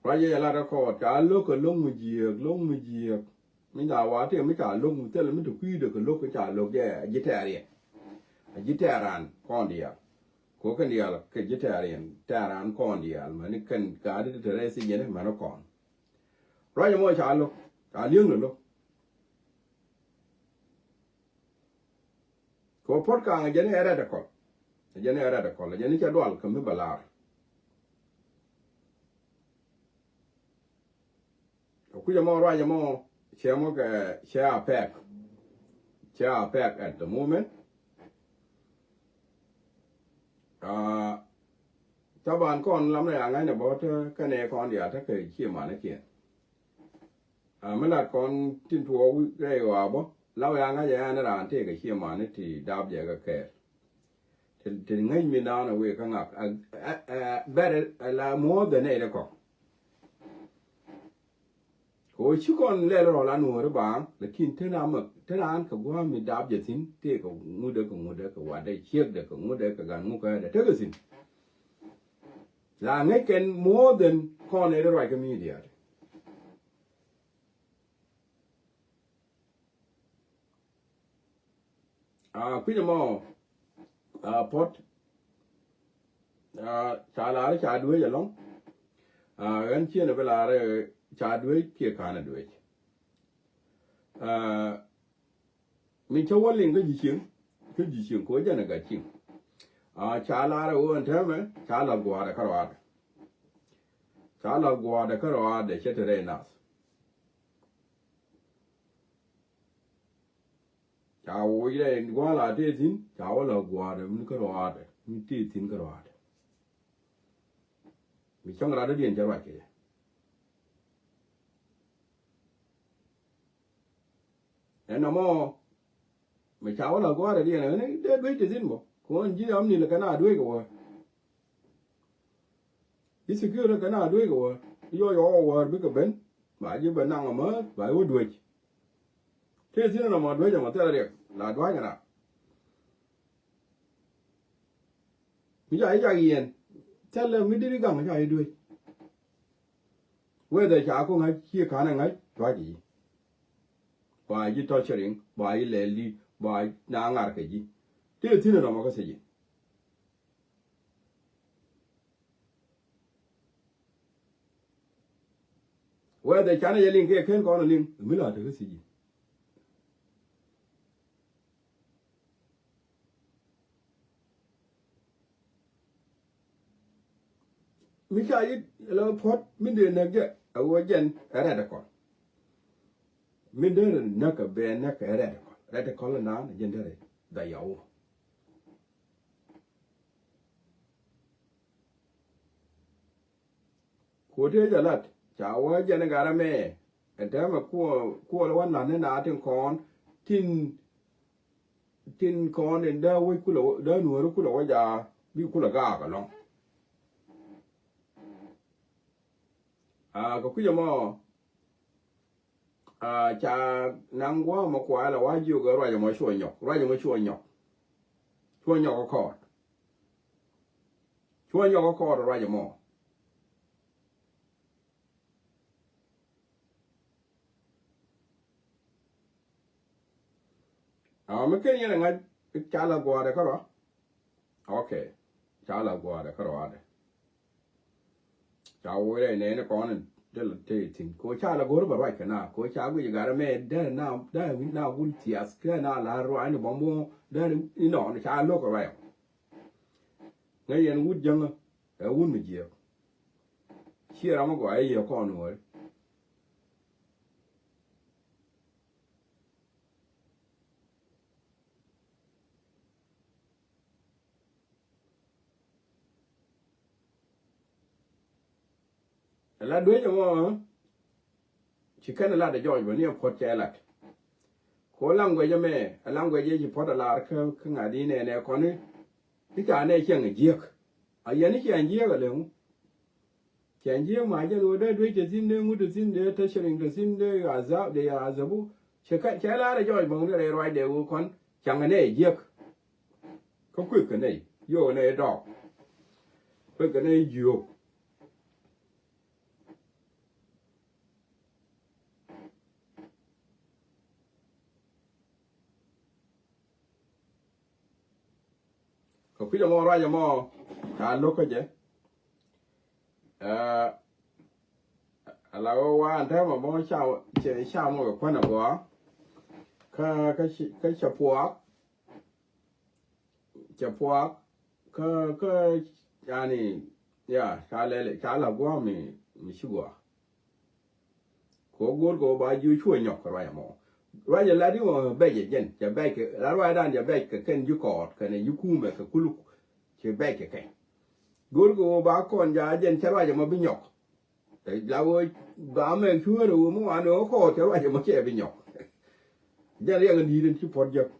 Ruacɛ jɛ lat ɛ kɔɔt, ca lo̱k kɛ lo̱ŋ mi jiääk, lo̱ŋ mi jiääk. Mi ca wa̱a̱ tëë mi ca lo̱k mi thilɛ mi te kui̱dɛ kɛ lo̱k kɛ ca lo̱k jɛ a ji̱ tɛɛriɛn. A ji̱ tɛɛran kɔn diaal. Kɛ kɛn diaal kɛ ji̱ tɛɛriɛn, tɛɛran kɔn diaal. Mäni kɛn ga̱a̱di ti te rɛy thiec jɛn mäni kɔn. Ruacɛ mɔ ca lo̱k, ca li̱eŋdɛ lo̱k. Kɛ puɔ̱t ka̱a̱ŋ ɛ jɛn ɛ radical. Ɛ jɛn ɛ radical. Ɛ jɛn cɛ dual kɛ mi bɛ lar. Kɛ kui̱c ɛmɔ ruac ɛmɔ cɛ mɔ kɛ cɛ a pɛk. Cɛ a pɛk at the moment. Aa, taban kɔn lam rɛ a ŋa̱cnɛ bä te kɛnɛ kɔn diaal tekɛ ciɛ manikiɛn. Aa, mi lat kɔn tin tuɔɔk rɛy ɣɔaa bä la wee a ŋa̱c ɛ ɛn raan tëëkɛ ciɛ mani ti dap jɛ kɛ kɛɛl. Ti, ti ŋäc mi naan ɛ wee kä ŋak. Aa, aa, aa, bɛr ɛ la muɔ̱ɔ̱th ɛ nɛy rɛ kɔk. Kɛ ɣöö ci kɔn lɛl rɔl a nuɔ̱ɔ̱ri baaŋ, lakin te na mɛ, te raan kɛ gua̱a̱m mi dap jɛ thi̱n, tëëkɛ ŋutdɛ kɛ ŋutdɛ kɛ watdɛ ciekdɛ kɛ ŋutdɛ kɛ gan ŋukädɛ tekɛ thi̱n. La ŋäc kɛn more than kɔn ɛ rɛ ruac kä media. Aa, kui̱c ɛmɔ, aa, puɔ̱t, aa, ca lar ca duec ɛlɔ̱ŋ. Aa, ɣän ciɛn ɛ bi lar ca duec kiɛ ka̱n ɛ duec. Aa, mi cä wä liŋ kä ji̱ cieŋ, kä ji̱ cieŋ kɛ wä jɛn ɛ gat cieŋ. Aa, ca lar ɛ ɣöö ɛn täämɛ ca la̱th gua̱a̱r ɛ kä ruaadɛ. Ca la̱th gua̱a̱r ɛ kä ruaadɛ cɛ te rɛy nath. Ca woc rɛy gua̱a̱r la tëë thi̱n, ca wä la̱th gua̱a̱r ɛ mi kä ruaadɛ, mi tëë thi̱n kä ruaadɛ. Mi cäŋ rat dɔ̱diɛn cɛ ruac kɛ jɛ. Ɛn nɔmɔ, mi ca wä la̱th gua̱a̱r ɛ diɛn ɛ ɣän dee duec te thi̱n bä. Kuɔn ji̱ ram ni lɛ kɛn a duec kɛ wä. Ji̱ security kɛn a duec kɛ wäär. Yɔ yɔ wäär bikɛ ben. Ba ji̱ ben naŋ amäth ba ji̱ wä duec. Tëë thi̱n ɛn ɔmɔ duec ɛmɔ thilɛ riɛk la dua̱c ɛn rak. Mi ca ji̱ cak yiɛn thilɛ mi diri gaŋ ca ji̱ duec. Whether ca ku ŋa̱c ciɛ ka̱n ɛ ŋa̱c dua̱c ji̱. Ba ji̱ torturing, ba ji̱ lɛl di, ba na ŋar kɛ ji̱. Tëë thi̱n ɛn ɔmɔ kä thiec ji̱. Whether canɛ jɛ liŋ kiɛ ken kɔn liŋ mi la tekä thiec ji̱. Mi ca ji̱ la puɔ̱t mi dee näk jɛ a wä jɛn ɛ radical. Mi dee näk a bɛ näk ɛ radical. Radical naan jɛn dee rɛ dha yaw. Kuɔ tëë jɛ lat ca wä jɛn gat ɛmɛ. Ɛn täämɛ kuɔ, kuɔ lɛ wä na̱n ni na tin kɔn, tin, tin kɔn in dee wec kulɛ wä, dee nuɔ̱ɔ̱ri kulɛ wä ja bi kulɛ gaak ɛlɔ̱ŋ. Aa, kɛ kui̱c ɛmɔ, aa, ca naŋ gua̱a̱k mɔ kuayɛ la wa jiök ɛ ruac ɛmɔ cuɔ nyɔk, ruac ɛmɔ cuɔ nyɔk. Cuɔ nyɔk ɛ kɔɔt. Cuɔ nyɔk ɛ kɔɔt ruac ɛmɔ. Ɔ, mi ken yɛn ɛ ŋa̱c ca la gua̱a̱rɛ kärɔa. Ok. Ca la gua̱a̱rɛ kärɔa dɛ. Ca wee rɛy nɛɛni kɔn in te la te thi̱n. Ko ca la go̱r bɛ ruac kɛ na. Ko ca guic garɛ mɛ dɛn na, dɛn na gul thiath kɛ na la ruac ni bɔm bɔ dɛn ni nɔ ni ca lo̱k ruac. Ŋäc yɛn wut jäŋä ɛ wut mi jiɛk. Ciɛ ram mi gɔaa ɛ yɛ kɔn wee. Ɛ la duec ɛmɔ ci kɛn ɛ lat ɛ jɔɔc bä ni ɛ puɔt cɛ lat. Ko language ɛmɛ ɛ language ɛ ci puɔt ɛ lar kä kä ŋa̱t inɛ nɛ kɔni. I̱ ca nɛ ciɛŋ ɛ jiäk. A yɛn i̱ ciɛŋ jiäk ɛ lɛ ŋu. Cɛ ji̱ ma jɛn ɣöö dee duec te thi̱n dee ŋut te thi̱n dee te ciriŋ te thi̱n dee ɣa̱ dhap dee ɣa̱ dhabu. Cɛ kɛ cɛ la̱r ɛ jɔɔc bäŋ dee rɛy ruacdɛ ɣöö kɔn caŋ ɛ nɛy jiäk. Kä kuek kɛ nɛy yio̱o̱k ɛ nɛy dɔɔk. Kuek kɛ nɛy jiöök. Kɛ kui̱c ɛmɔ ruac ɛmɔ ca lo̱k kä jɛ. Ɛ, ala wä wa an tɛmɛ bä ca cɛ ca mɔ kɛ kuän agɔa. Kä kä ci kä cɛ puak. Cɛ puak kä kä yani ya ca lɛl ca la guam mi mi ci gua. Ko go̱o̱r kɛ ɣöö ba ji̱ cuɔ nyɔk kɛ ruac ɛmɔ. Ruac ɛ lat i̱ ɣöö bɛc ɛ jɛn cɛ bɛc kɛ la ruacdan cɛ bɛc kɛ kɛn ji̱ kɔɔt kɛnɛ ji̱ kumɛ kɛ kuluk. Cɛ bɛc kɛ kɛn go̱o̱r kɛ ɣöö ba kɔn ja jɛn cɛ ruac ɛmɔ bi nyɔk. La ɣöö ba mɛ cuäär ɛ ɣöö mi wan ɛ ɣöö kɔɔt cɛ ruac ɛmɔ cɛ bi nyɔk. Jɛn riɛk in di̱i̱t in ci puɔ̱t jek.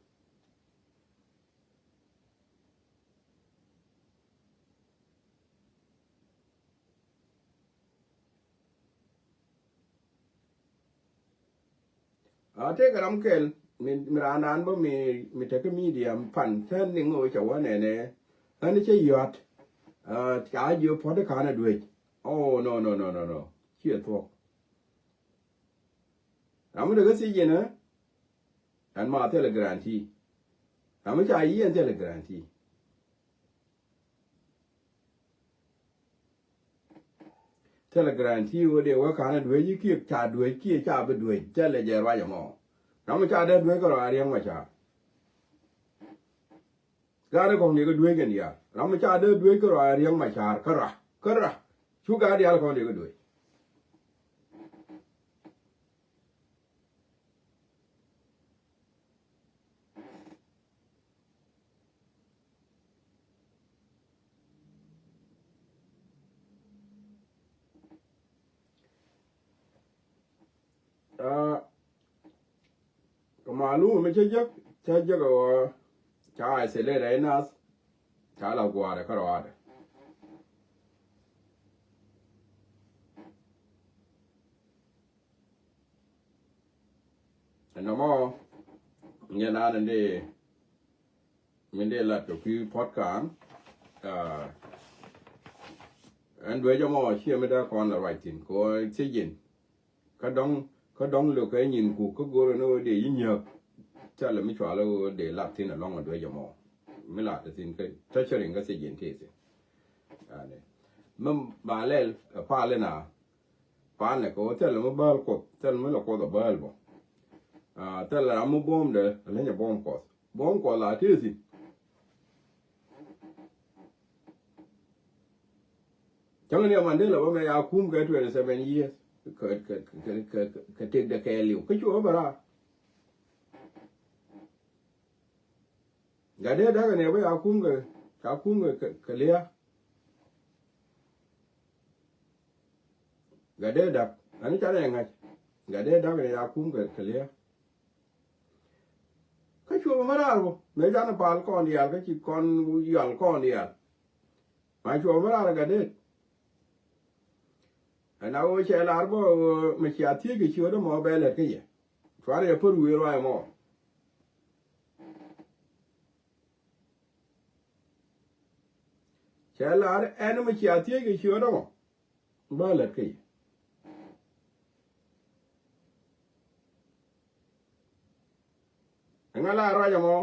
A tëëkɛ ram kɛl mi mi raan raan bä mi mi tekɛ media pan tɛn ni ŋo̱o̱c cɛ wä nɛnɛ. Ɣän cä yɔ̱a̱t. Ca jiö puɔ̱t i̱ ka̱n ɛ duec. Oh no no no no no. Ciɛ thuɔ̱k. Ram mi tekɛ thiec yɛn ɛ. Ɛn ma thilɛ guarantee. Ram mi ca yiëë ɛn thilɛ guarantee. Thilɛ guarantee wä dee wä ka̱n a duec i̱ kiɛ ca duec kiɛ ca bi duec thilɛ jɛ ruac ɛmɔ. Ram mi ca dee duec kärɔa Riɛk Macar. Gaat ɛ kɔ̱ŋ dee kɛ duec kɛn diaal ram mi ca dee duec kärɔa Riɛk Macar kärɔa kärɔa. Cu gaat diaal kɔ̱ŋ dee kɛ duec. Aa, kɛ malum mi cä jek cä jek ɛ ɣöö ca isolate rɛy nath. Ca la gua̱a̱rɛ kärɔaadɛ. Ɛn nɔmɔ nyɛ naan in dee min dee lat kɛ kui̱ puɔ̱t ka̱a̱ŋ. Aa, ɛn duec ɛmɔ ciɛ mi dee kɔn la ruac thi̱n kɛ ɣöö thiec in. Kä dɔ̱ŋ kä dɔ̱ŋ lo̱k kɛ nyin kuk kä go̱r ɛn ɣöö dee yi nyääk. Thilɛ mi cual ɣöö dee lat thi̱n ɛlɔ̱ŋ ɛ duec ɛmɔ. Mi lat thi̱n kä tɔ̱ cä riŋ kä thiec in tëë thi̱n. Ani mi ba lɛl ɛ pal ina. Pal nɛ kɛ ɣöö thilɛ mi bääl Kuɔth thilɛ mi lɛ Kuɔth ɛ bääl bä. Aa, thilɛ ram mi buɔ̱mdɛ ɛ leny ɛ buɔ̱m Kuɔth. Buɔ̱m Kuɔth la tëë thi̱n. Cäŋ ni ɛ Mandela bä mɛ ya kum kɛ twenty seven years kɛ kɛ kɛ kɛ kɛ kɛ tëkdɛ kɛɛliw kä cuɔ bä raar. Gat dee da̱k ɛ nɛ bä ya kum kɛ ca kum kɛ kɛ lia̱a̱. Gat dee da̱k ani ca nɛ ŋa̱c. Gat dee da̱k ɛ nɛ ya kum kɛ kɛ lia̱a̱. Kä cuɔpɛ mi raar bä mëë canɛ pal kɔn diaal kä ci kɔn yɔal kɔn diaal. Ma cuɔpɛ mi raar ɛ gat deet. Ɛn a ɣöö cɛ lar bä ɣöö mi cia thiec kɛ ciötdä mɔ bɛ lät kä yɛ. Cuarɛ yɛ pär wi̱i̱ ruac ɛmɔ. Cɛ lar ɛn mi cia thiec kɛ ciötdä mɔ bä lät kä yɛ. Ŋa la ruac ɛmɔ?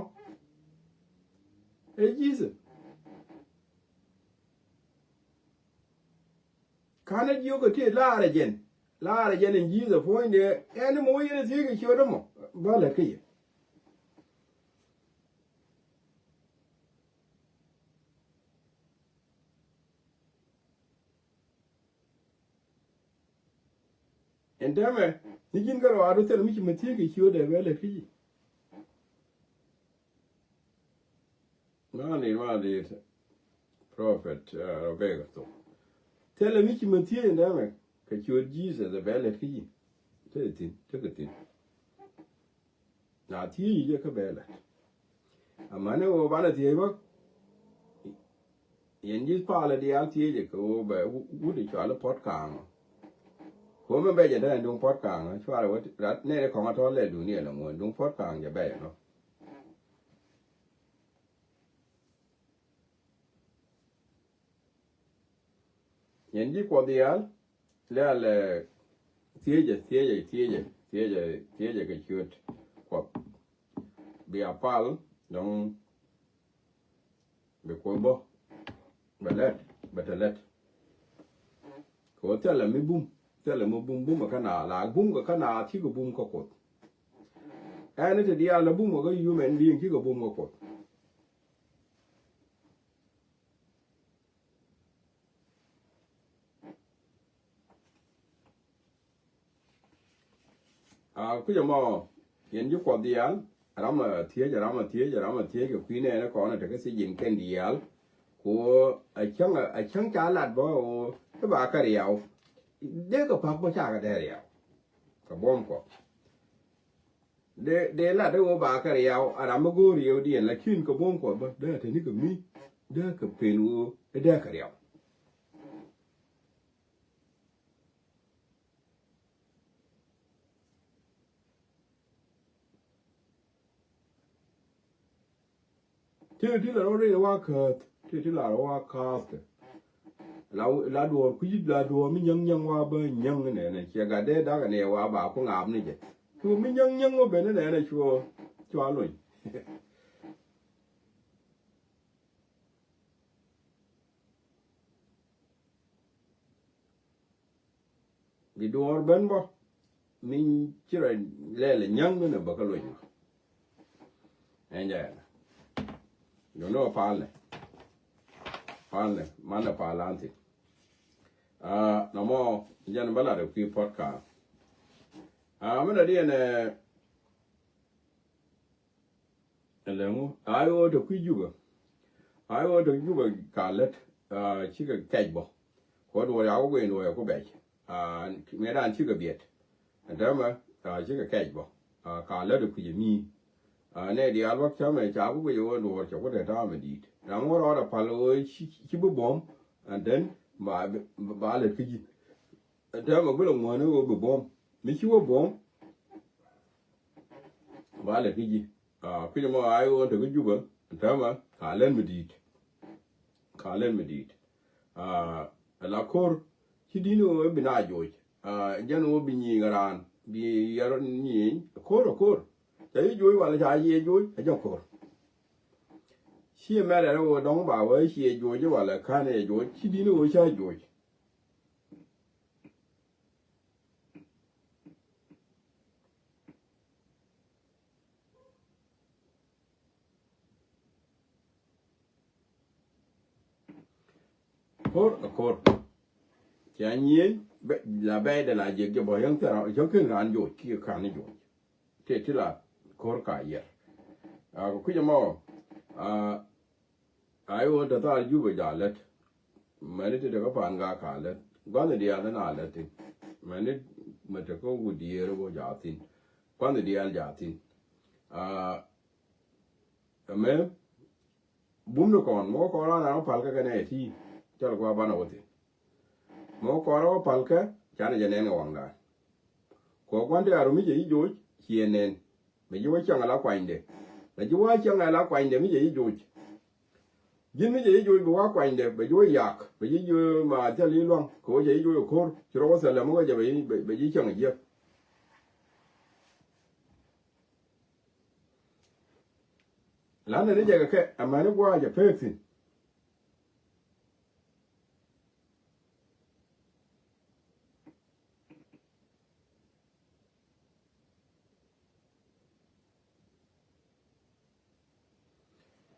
Ɛ Jesus. Ka̱n ɛ jiök ɛ ti laarɛ jɛn. Laarɛ jɛn in Jesus puɔ̱nydɛ. Ɛn mɔ wä yɛn ɛ thiec kɛ ciöt ɛmɔ. Bä lät kä yɛ. Ɛn täämɛ ni ji̱n kärɔaadu thil mi ci mɛ thiec kɛ ciötdɛ bɛ lät kä ji̱. Ŋa̱ni ma dit prophet Rebecca thok. Thilɛ mi ci mɛ thiec ɛn täämɛ kɛ ciöt Jesus ɛ bɛ lät kä ji̱. Tekɛ thi̱n, tekɛ thi̱n. Na thiec jɛ kä bɛ lät. Amäni ɣöö banɛ thiec bä. Yɛn ji̱ palä diaal thiec jɛ kɛ ɣöö bɛ wut i̱ cual i̱ puɔ̱t ka̱a̱ŋ. Kɛ ɣöö mɛ bɛ jɛ dee duŋ puɔ̱t ka̱a̱ŋ cual i̱ wä rat nɛy ri kɔŋä tɔ̱ lɛ dunia lɛ ŋuɔ̱n duŋ puɔ̱t ka̱a̱ŋ jɛ bɛ jɛ nɔ. Yɛn ji̱ Kuɔth diaal lɛl ɛ thiecɛ thiecɛ thiecɛ thiecɛ thiecɛ kɛ ciöt Kuɔth. Bia pal dɔ̱ŋ bi Kuoth bä bɛ lɛt bɛ te lɛt. Kɛ ɣöö thilɛ mi bum thilɛ mi bum bum ɛ kä naath la bum kɛ kä naath cikɛ bum kä Kuoth. Ɛn ni te diaal la bum kɛ kä human being cikɛ bum kä Kuoth. A kui̱c ɛmɔ yɛn ji̱ Kuɔth diaal ram a thiec ram a thiec ram a thiec kɛ kui̱ nɛɛni kɔn a tekä thiec in kɛn diaal. Ku a cäŋ a cäŋ ca lat bä ɣöö i̱ ba kɛ riaw. Dee kɛ pa̱k bä cakɛ dee riaw kɛ buɔ̱m Kuɔth. Dee dee lat i̱ ɣöö ba kɛ riaw a ram mi go̱o̱r riɛwdiɛn lakin kɛ buɔ̱m Kuɔth bä dee a te ni kɛ mi dee kɛ pen ɣöö i̱ dee kɛ riaw. Ti ti la rɔ ri wa kath ti ti la rɔ wa kath. La la duɔr kui̱ la duɔr mi nyäŋ nyäŋ wa bä nyäŋ nɛ nɛ ciɛ gat dee dak nɛ wa ba ku ŋaap ni jɛ. Cu mi nyäŋ nyäŋ wa ben nɛ nɛ cu cu a lony. Bi duɔ̱ɔ̱r ben bä min ci rɔ lɛl nyäŋ min bä kä luny. Ɛn jɛ ɛn. Yun ni wä palnɛ. Palnɛ manɛ pal an thi̱n. Aa nɔmɔ jɛn bä lat ɛ kui̱ podcast. Aa min a diɛn ɛ Ɛlɛŋu a i̱ ɣöö te kui̱ Jubɛ. A i̱ ɣöö te Jubɛ ka lät. Aa cikɛ kɛc bä. Kɛ duɔ̱ɔ̱r ya wä guiy in duɔ̱ɔ̱r ya ku bɛc. Aa mëë dan cikɛ biɛt. Ɛn täämɛ aa cikɛ kɛc bä. Aa ka lät ɛ kui̱c ɛ mi. Aa nɛ diaal bä cämɛ ca ku guic ɣöö duɔ̱ɔ̱r cɛ ku te ta̱a̱ mɛ di̱i̱t ram ŋuɔ̱t rɔɔdɛ pal ɣöö ci ci bi buɔ̱m. And then ba ba lät kä ji̱. Ɛn täämɛ bi lɛ ŋuäni ɣöö bi buɔ̱m mi ci wä buɔ̱m. Ba lɛ kä ji̱. Aa kui̱c ɛmɔ a i̱ ɣöö te kä Jubɛ. Ɛn täämɛ ka lät mi di̱i̱t. Ka lät mi di̱i̱t. Aa la ko̱r ci di̱n ɣöö bi na joc. Aa jɛn ɣöö bi nyiŋ raan bi yɛr nyiŋ ko̱r ɛ ko̱r. Ca i̱ joc walɛ ca i̱ joc ɛ jɛ ko̱r. Ci mɛrɛ rɛ ɣöö dɔ̱ŋ ba wee ci i̱ joc walɛ ka̱n i̱ joc ci di̱n ɣöö ca joc. Ko̱r a ko̱r. Cia nyieny la bɛy de la jiɛk jɛ bɔ yäŋ thil ram yäŋ ken ran joc kiɛ kan ni joc. Tëë ti la ko̱r ka yiɛr. A kɛ kui̱c ɛmɔ. A i̱ wä te thal Jubɛ ja lät. Mɛni ti te kä pan ga ka lät gua̱n diaal ni na lät thin. Mɛni mɛ te kä wut diëër wä ja thin. Gua̱n diaal ja thin. A ɛmɛ bum ni kɔn mɔ kɔn ran an wä pal kä kɛnɛ ti. Cɔl kua banɛ wä thin. Mɛ wä kɔrɛ wä palkɛ canɛ jɛ nɛn kɛ waŋdan. Kɛ gua̱n ti a ru mi jɛ yi joc ciɛ nɛn. Bɛ ji̱ wä cäŋ ala kuanydɛ. Bɛ ji̱ wä cäŋ ala kuanydɛ mi jɛ yi joc. Ji̱n mi jɛ yi joc bɛ wä kuanydɛ bɛ ji̱ wä yak bɛ ji̱ ji̱ ma thil yi luaŋ kɛ wä jɛ yi joc ko̱r ci rɔ wä thil lɛ mi wä jɛ bɛ ji̱ cäŋ jiäk. Lan ni jɛ kɛ kɛ amäni gua̱a̱c a pek thi̱n.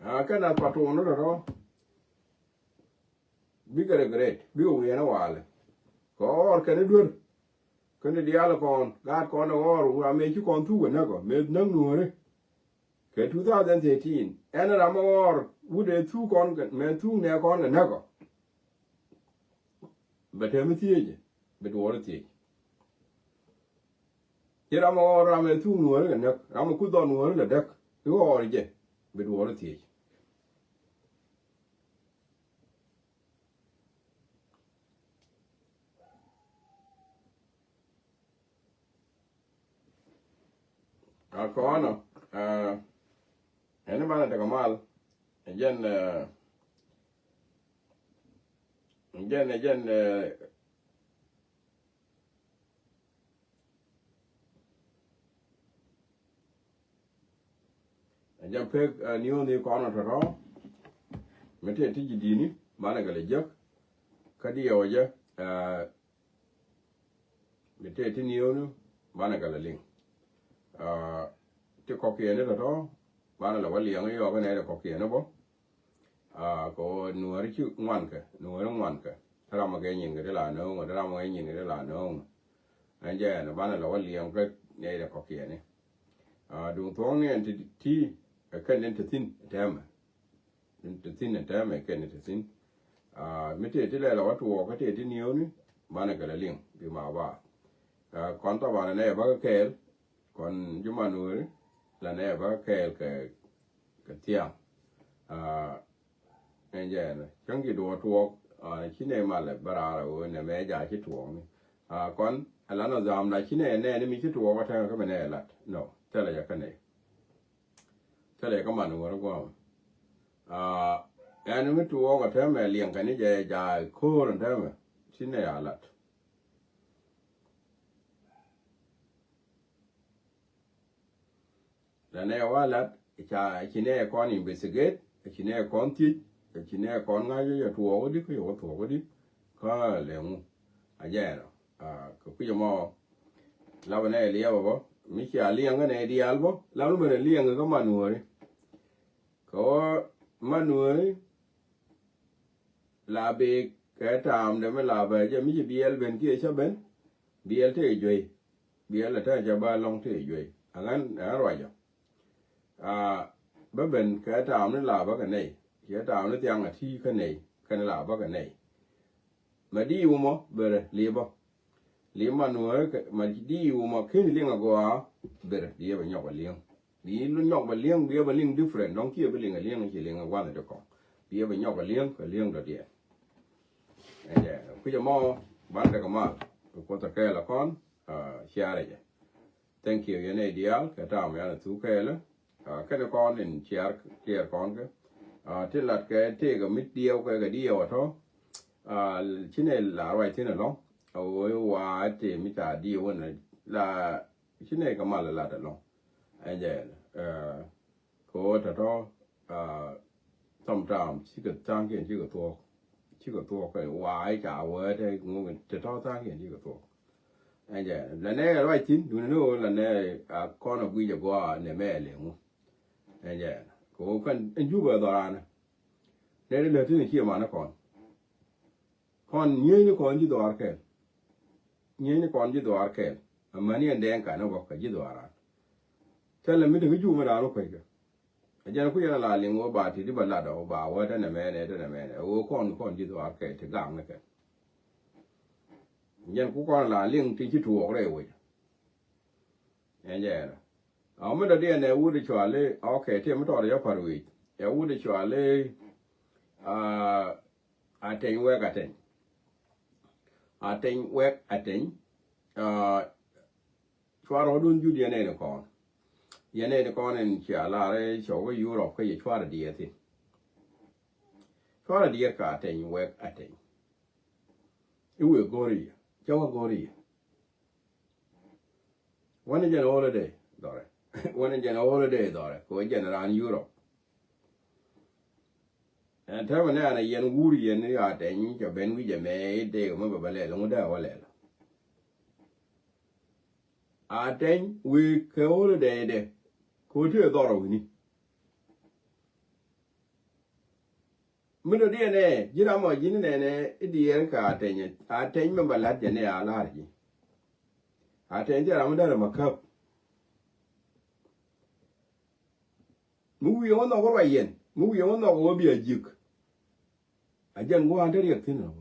Aa, kɛn a patuun ni tɔ̱tɔ̱. Bikɛ regret, bikɛ wiɛnɛ walɛ. Kɛ ɣɔr kɛn i̱ duer. Kɛn i̱ diaal kɔn gaat kɔn ɛ ɣɔr wä amɛ ci kɔn thuk ɛ näk ɔ mëë näk nuɔ̱ɔ̱ri. Kɛ two thousand thirteen ɛn ram ɛ ɣɔr wut ɛ thuk kɔn kɛ mëë thuk nɛ kɔn kɛ näk ɔ. Bɛ tɛm i̱ thiec ɛ bi duɔɔr i̱ thiec. Ci ram ɛ ɣɔr ram ɛ thuk nuɔ̱ɔ̱ri kɛ näk, ram ɛ kuth dhɔn nuɔ̱ɔ̱ri lɛ däk i̱ ɣɔr jɛ bi duɔɔr i̱ thiec. A kɔnɔ, aa, ɛn i̱ banɛ tekɛ mal, ɛ jɛn, ɛ jɛn, ɛ jɛn, ɛ Ɛ jɛn pek, ɛ, ni̱o̱ni kɔn ɔ tɔ̱tɔ̱. Mi tëë ti ji̱ di̱i̱ni banɛ kɛ lɛ jek. Kä diɛw ɛ jɛ, ɛ, mi tëë ti ni̱o̱ni banɛ kɛ lɛ liŋ. Ɛ, ti kɔ̱kiɛni tɔ̱tɔ̱ banɛ lɛ wä liɛŋ i̱ yɔɔk inɛ ti kɔ̱kiɛni bä. Aa, kɛ ɣöö nuääri ci ŋuankɛ, nuääri ŋuankɛ. Ram ɛ gɛ nyin kɛ ti la nööŋ, ram ɛ gɛ nyin kɛ ti la nööŋ. Ɛn jɛ ɛn banɛ lɛ wä liɛŋ kä nɛy rɛ kɔ̱kiɛni. Aa, duŋ thuɔ̱ŋni ɛn ti ti ɛ kɛn ni te thi̱n ɛ tɛmɛ. Ni te thi̱n ɛ tɛmɛ ɛ kɛn ni te thi̱n. Aa, mi tëë ti lɛ lɛ wä tuɔɔk kä tëë ti niööni banɛ kɛ lɛ liŋ bi ma ba. Aa, kɔn thaban ɛn ɛ bä kä kɛɛl, kɔn ji̱ man weri la nɛ bä kä kɛɛl kɛ kɛ thiaŋ. Aa, ɛn jɛ ɛn cäŋ ji̱ duɔɔk tuɔɔk, aa, ci nɛ malɛ bä raar ɛ ɣöö nɛ mɛ ja̱ ci tuɔɔkni. Aa, kɔn ɛ la nɔ dham la ci nɛ nɛɛni mi ci tuɔɔk ɛ tɛŋ kä mi nɛ lat. Nɔ, thilɛ jɛ kä nɛy. Thilɛ jɛ kä man weri gua̱a̱m. Aa, ɛn mi tuɔɔk ɛ tɛmɛ liɛŋ kɛn ni jɛ ja̱ ko̱o̱r ɛ tɛmɛ ci nɛ a lat. La nɛ wa lat ca ci nɛ kɔn investigate, ci nɛ kɔn thiec, ci nɛ kɔn ŋa̱c yɛ tuɔɔk di kä yɛ wä tuɔɔk di kä lɛ ŋu. A jɛ ɛnɔ, aa, kɛ kui̱c ɛmɔ lapɛ nɛ liɛpɛ bä mi cia liɛŋ kä nɛ diaal bä lapɛ mɛn liɛŋ kä man nuɔ̱ɔ̱ri. Kɛ ɣöö man nuɔ̱ɔ̱ri la bi kɛ taamdɛ mi la bɛ jɛ mi ci biɛl ben kiɛ cä ben. Biɛl tëë juey. Biɛl ɛ tɛn cɛ ba lɔŋ tëë juey. Aŋän ɛn ruacɔ. Aa, bä ben kɛ taam ni la bä kɛ nɛy. Cɛ taam ni thiaŋ a ti kä nɛy kɛn la bä kɛ nɛy. Ma di wumɔ berɛ li bä. Li ma nuɔrɛ kɛ ma di wumɔ ken liŋ a gɔaa berɛ di yɛ bɛ nyɔk a liŋ. Bi lu nyɔk bɛ liŋ, bi yɛ bɛ liŋ different. Dɔŋ kiɛ bɛ liŋ a liŋ ci liŋ a wanɛ di kɔŋ. Bi yɛ bɛ nyɔk a liŋ kɛ liŋ dɔ diɛ. Ɛn jɛ kui̱c ɛmɔ ban dek a mal. Bi kuoth a kɛɛl a kɔn, aa, ciarɛ jɛ. Thank you yɛn ɛ diaal kɛ taam yan a thuk kɛɛlɛ. Aa, kɛn kɔn in ciar, ciar kɔn kɛ. Aa, ti lat kɛ tëëk a mit diɛw kɛ kɛ diɛw a tɔ. Aa, ci nɛ la ruac thin a lɔŋ. A wee wa tëë mi ca diɛw wän la ci nɛ kɛ mal a lat a lɔŋ. Ɛn jɛ, aa, kɛ ɣöö tɔ̱tɔ̱, aa, sometime cikɛ tha̱a̱ŋkiɛn cikɛ thuɔ̱k. Cikɛ thuɔ̱k kɛ wa̱a̱ i̱ ca wee te ŋuŋ tɔ̱tɔ̱ tha̱a̱ŋkiɛn cikɛ thuɔ̱k. Ɛn jɛ la nɛ ruac thi̱n duundɛ ni ɣöö la nɛ a kɔn a guic a gɔaa nɛ mɛ lɛ ŋu. Ɛn jɛ kɛ ɣöö kɛn ɛn jupɛ dhɔraanɛ. Nɛ ti lät thi̱n cie man ni kɔn. Kɔn nyieny ni kɔn ji̱ dhɔaar kɛɛl. Nyieny ni kɔn ji̱ dhɔaar kɛɛl. Amäni ɛn dɛɛŋ kan ni bä kɛ ji̱ dhɔaaran. Thilɛ mi te kä jupɛ raan wä kueckɛ. A jɛn ku yɛn a la liŋ wä ba ti di ba lat ɔ ba wä tɛnɛ mɛnɛ tɛnɛ mɛnɛ ɣöö kɔn kɔn ji̱ dhɔaar kɛɛl ti gak ni kɛn. Jɛn ku kɔn a la liŋ ti ci tuɔɔk rɛy wec. Ɛn jɛ ɛn a mi dɔ̱diɛn ɛ wut i̱ cuali ɔkɛ ti mi tɔɔr yɔ par wi̱i̱c ɛ wut i̱ cuali. Aa, Ateny wek ateny. Ateny wek ateny. Aa, cuarɛ wä dun jut yɛn ɛn kɔn. Yɛn ɛn kɔn ɛn cia lar ɛ cɔw kä Europe kä yɛ cuarɛ diɛɛr thin. Cuarɛ diɛɛr ka ateny wek ateny. Iwek go̱r yɛ cɛ wä go̱r yɛ. Wän jɛn holiday dhɔrɛ. Wän jɛn holiday dhɔrɛ kɛ wä jɛn raan Europe. Ɛn täämɛ nɛ an a yɛn wur yɛn ni Atɛny cɛ ben wi̱c ɛmɛ i̱ dee mɛ bɛ bɛ lɛl ŋu dee wä lɛl. Atɛny wee kɛ holiday dɛ kɛ wä ti ɛ dhɔr ɛ wi̱ni. Mi dɔ̱diɛn ɛ ji̱n ram ɔ ji̱n nɛnɛ i̱ diɛɛr kɛ Atɛny, Atɛny mɛ ba la̱t jɛ ni a la̱r ji̱. Atɛny thil ram mi dee rɛ ma käp. Mi wi̱i̱ ŋä nhɔk ruac yɛn, mi wi̱i̱ ŋä nhɔk wä bia ji̱k. A jɛn gua̱a̱n te riɛk thi̱n rɔ.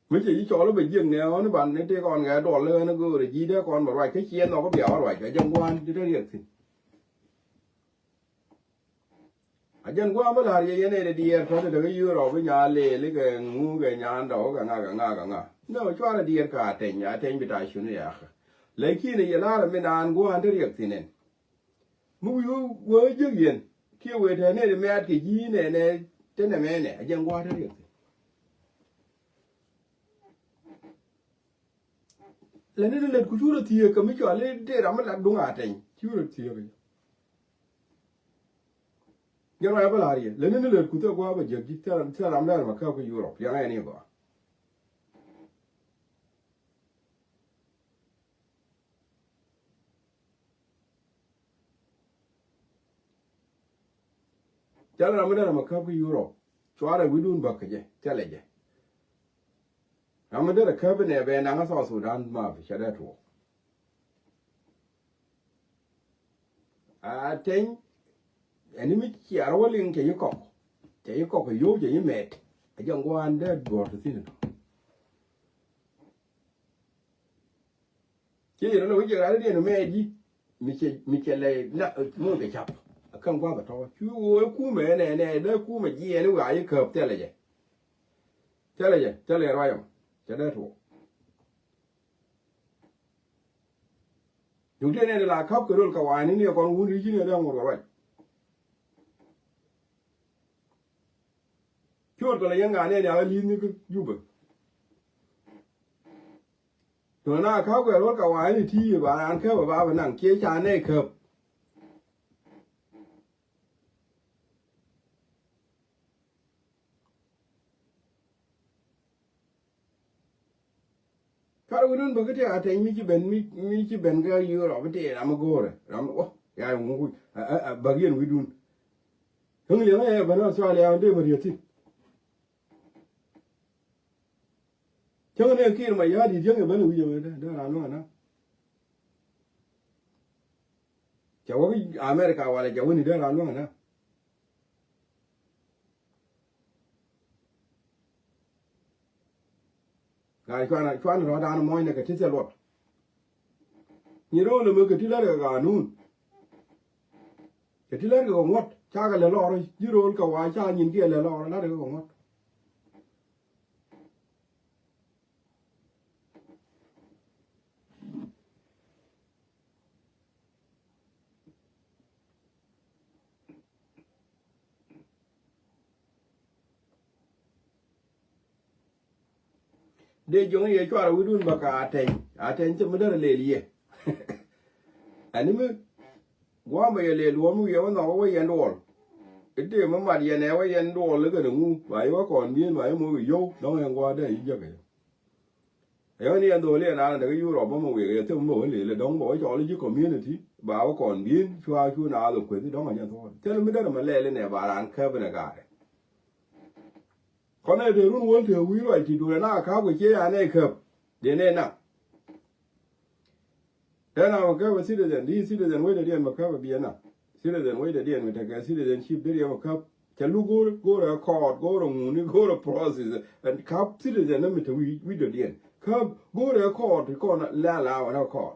Mi cɛ ji̱ cɔl bɛ jiɛk nɛ ɣɔn i̱ ban ni tëë kɔn kɛ duɔl i̱ ɣän i̱ göörä ji̱ dee kɔn bɛ ruac kä ciɛ nhɔk i̱ bia wä ruac a jɛn gua̱a̱n te riɛk thi̱n. A jɛn gua̱a̱n bä la̱r yɛ yɛn ëë dee diɛɛr tɔ̱ te te kä Yurop i̱ nyaa lëël i̱ kɛ ŋu kɛ nyaa ndɔk i̱ kɛ ŋa kɛ ŋa kɛ ŋa. Nɛ wä cuarɛ diɛɛr kɛ Atɛny, Atɛny bi ta̱a̱ cuni yakä. Lakin yɛ la̱rä mi naan gua̱a̱n te riɛk thi̱n ɛn. Mi wi̱i̱ wä jiäk yɛn kiɛ wëë tɛ̈ nɛy ti mɛ̈ɛ̈t kɛ ji̱ nɛnɛ te nɛmɛ nɛ a jiɛn gua̱a̱th te riɛk thi̱n. Lɛ ni ti lät ku cu rɔ thiëëk kɛ mi cɔal i̱ dee ram mi lat duŋ Atɛny cu rɔ thiëëk kɛ jɛ. Jɛn ruac a bä la̱r yɛ lɛ ni ni lät ku thil gua̱a̱th bä jiäk ji̱ thil ram dee ram a käp kä Yurop liɛŋɛ ni gɔaa. Thilɛ ram mi derɛ mi käp kä Yurop. Cuarɛ wi̱dun bäk kɛ jɛ thilɛ jɛ. Ram mi derɛ käp inɛ bɛ naŋ a South Sudan ma bi cɛ dee tuɔɔk. Atɛny ɛn mi ciar wä liŋ cɛ yi kɔk. Cɛ yi kɔk kɛ yo̱w cɛ yi mɛt. A jɛ ŋuan dee duɔ̱ɔ̱r ti thi̱n. Ci yɛn lɔ wi̱c jɛ ɣa̱r diɛn mɛ ji̱ mi cɛ mi cɛ lɛ na muɔ̱n kɛ cap. A ka̱n gua̱th a tɔ̱ cu wee kumɛ nɛ nɛ dee kumɛ jiɛɛn i̱ wa yi käp thilɛ jɛ. Thilɛ jɛ thilɛ ruac ɛmɔ cɛ dee tuɔɔk. Duŋ tiɛn nɛ ni la käp kɛ rol kɛ wa̱a̱ni ni kɔn wun ri ci ni dee ŋuɔ̱t kɛ ruac. Cuɔt kɛ lɛ yɛn ŋa̱n nɛn yakä li̱th ni kä Jubɛ. Tɔ̱ na käp kɛ ruɔ̱t kɛ wa̱a̱ ni ti ba raan käp ba bɛ naŋ kiɛ ca nɛy käp. Cuarɛ wi̱dun bä kä tëë Atɛny mi ci ben mi mi ci ben kä Yurop tëë ram mi go̱o̱rɛ ram mi wä ya ŋuku bäk yɛn wi̱dun. Kä ŋi̱liɛŋä yɛ ben Australia dee bä riet thi̱n. Cäŋ ni Kiir Mayardit yäŋ ɛ ben wi̱c ɛmɛ dee dee raan luäŋ ɛna. Cɛ wä kä America walɛ cɛ wä ni dee raan luäŋ ɛna. Ŋa̱c cuan cuan rɔ̱dan mɔ̱ɔ̱ny nɛ kɛ ti thil luɔt. Nyi ro̱o̱l ɛmɛ kɛ ti la̱rkɛ kanun. Kɛ ti la̱rkɛ kɛ ŋuɔ̱t cakɛ lɛ lɔɔr ji̱ ro̱o̱l kɛ wa̱a̱ ca nyin kiɛ lɛ lɔɔr la̱rkɛ kɛ ŋuɔ̱t. Dee jiɔŋ yɛ cuarɛ wi̱dun bä ka Atɛny Atɛny thim mi derɛ lel yɛ. Ɛn mi gua̱a̱m bä yɛ lel luɔ̱m wi̱i̱ ɛ wä nhɔk wä yɛn duɔl. I̱ tëë mi mat yɛn ɛ wä yɛn duɔl i̱ kɛn ŋu ba yɛ wä kɔn bi̱i̱n ba yɛ mo̱o̱k i̱ yio̱w dɔ̱ŋ ɛn gua̱a̱r dee i̱ jäk ɛ. Ɛyɔ̱n yɛn dholi ɛn an däk Yurop bä mɛ wek ɛ thim mɛ wä lel ɛ dɔ̱ŋ bä wä cɔl ji̱ community ba wä kɔn bi̱i̱n cua cu naath ɛ kueth i̱ dɔ̱ŋ ɛ nyɛ thuɔɔl thil mi derɛ mɛ lɛl inɛ ba raan käp inɛ gaarɛ. Kɔn ɛ dee run wäl te wi̱i̱ ruac ti duun ɛ na ka̱p kɛ cie yan ɛ käp. Dee nɛ na. Dee na wä käp ɛ citizen di citizen wec dee diɛn mɛ käp ɛ biɛ na. Citizen wec dee diɛn mi tekɛ citizenship dee diɛn mɛ käp. Cɛ luk go̱o̱r go̱o̱r ɛ kɔɔt go̱o̱r ɛ ŋuni go̱o̱r ɛ process. Ɛn käp citizen ni mi te wi̱c wi̱c dee diɛn käp go̱o̱r ɛ kɔɔt ti kɔn lɛ ala wä ni kɔɔt.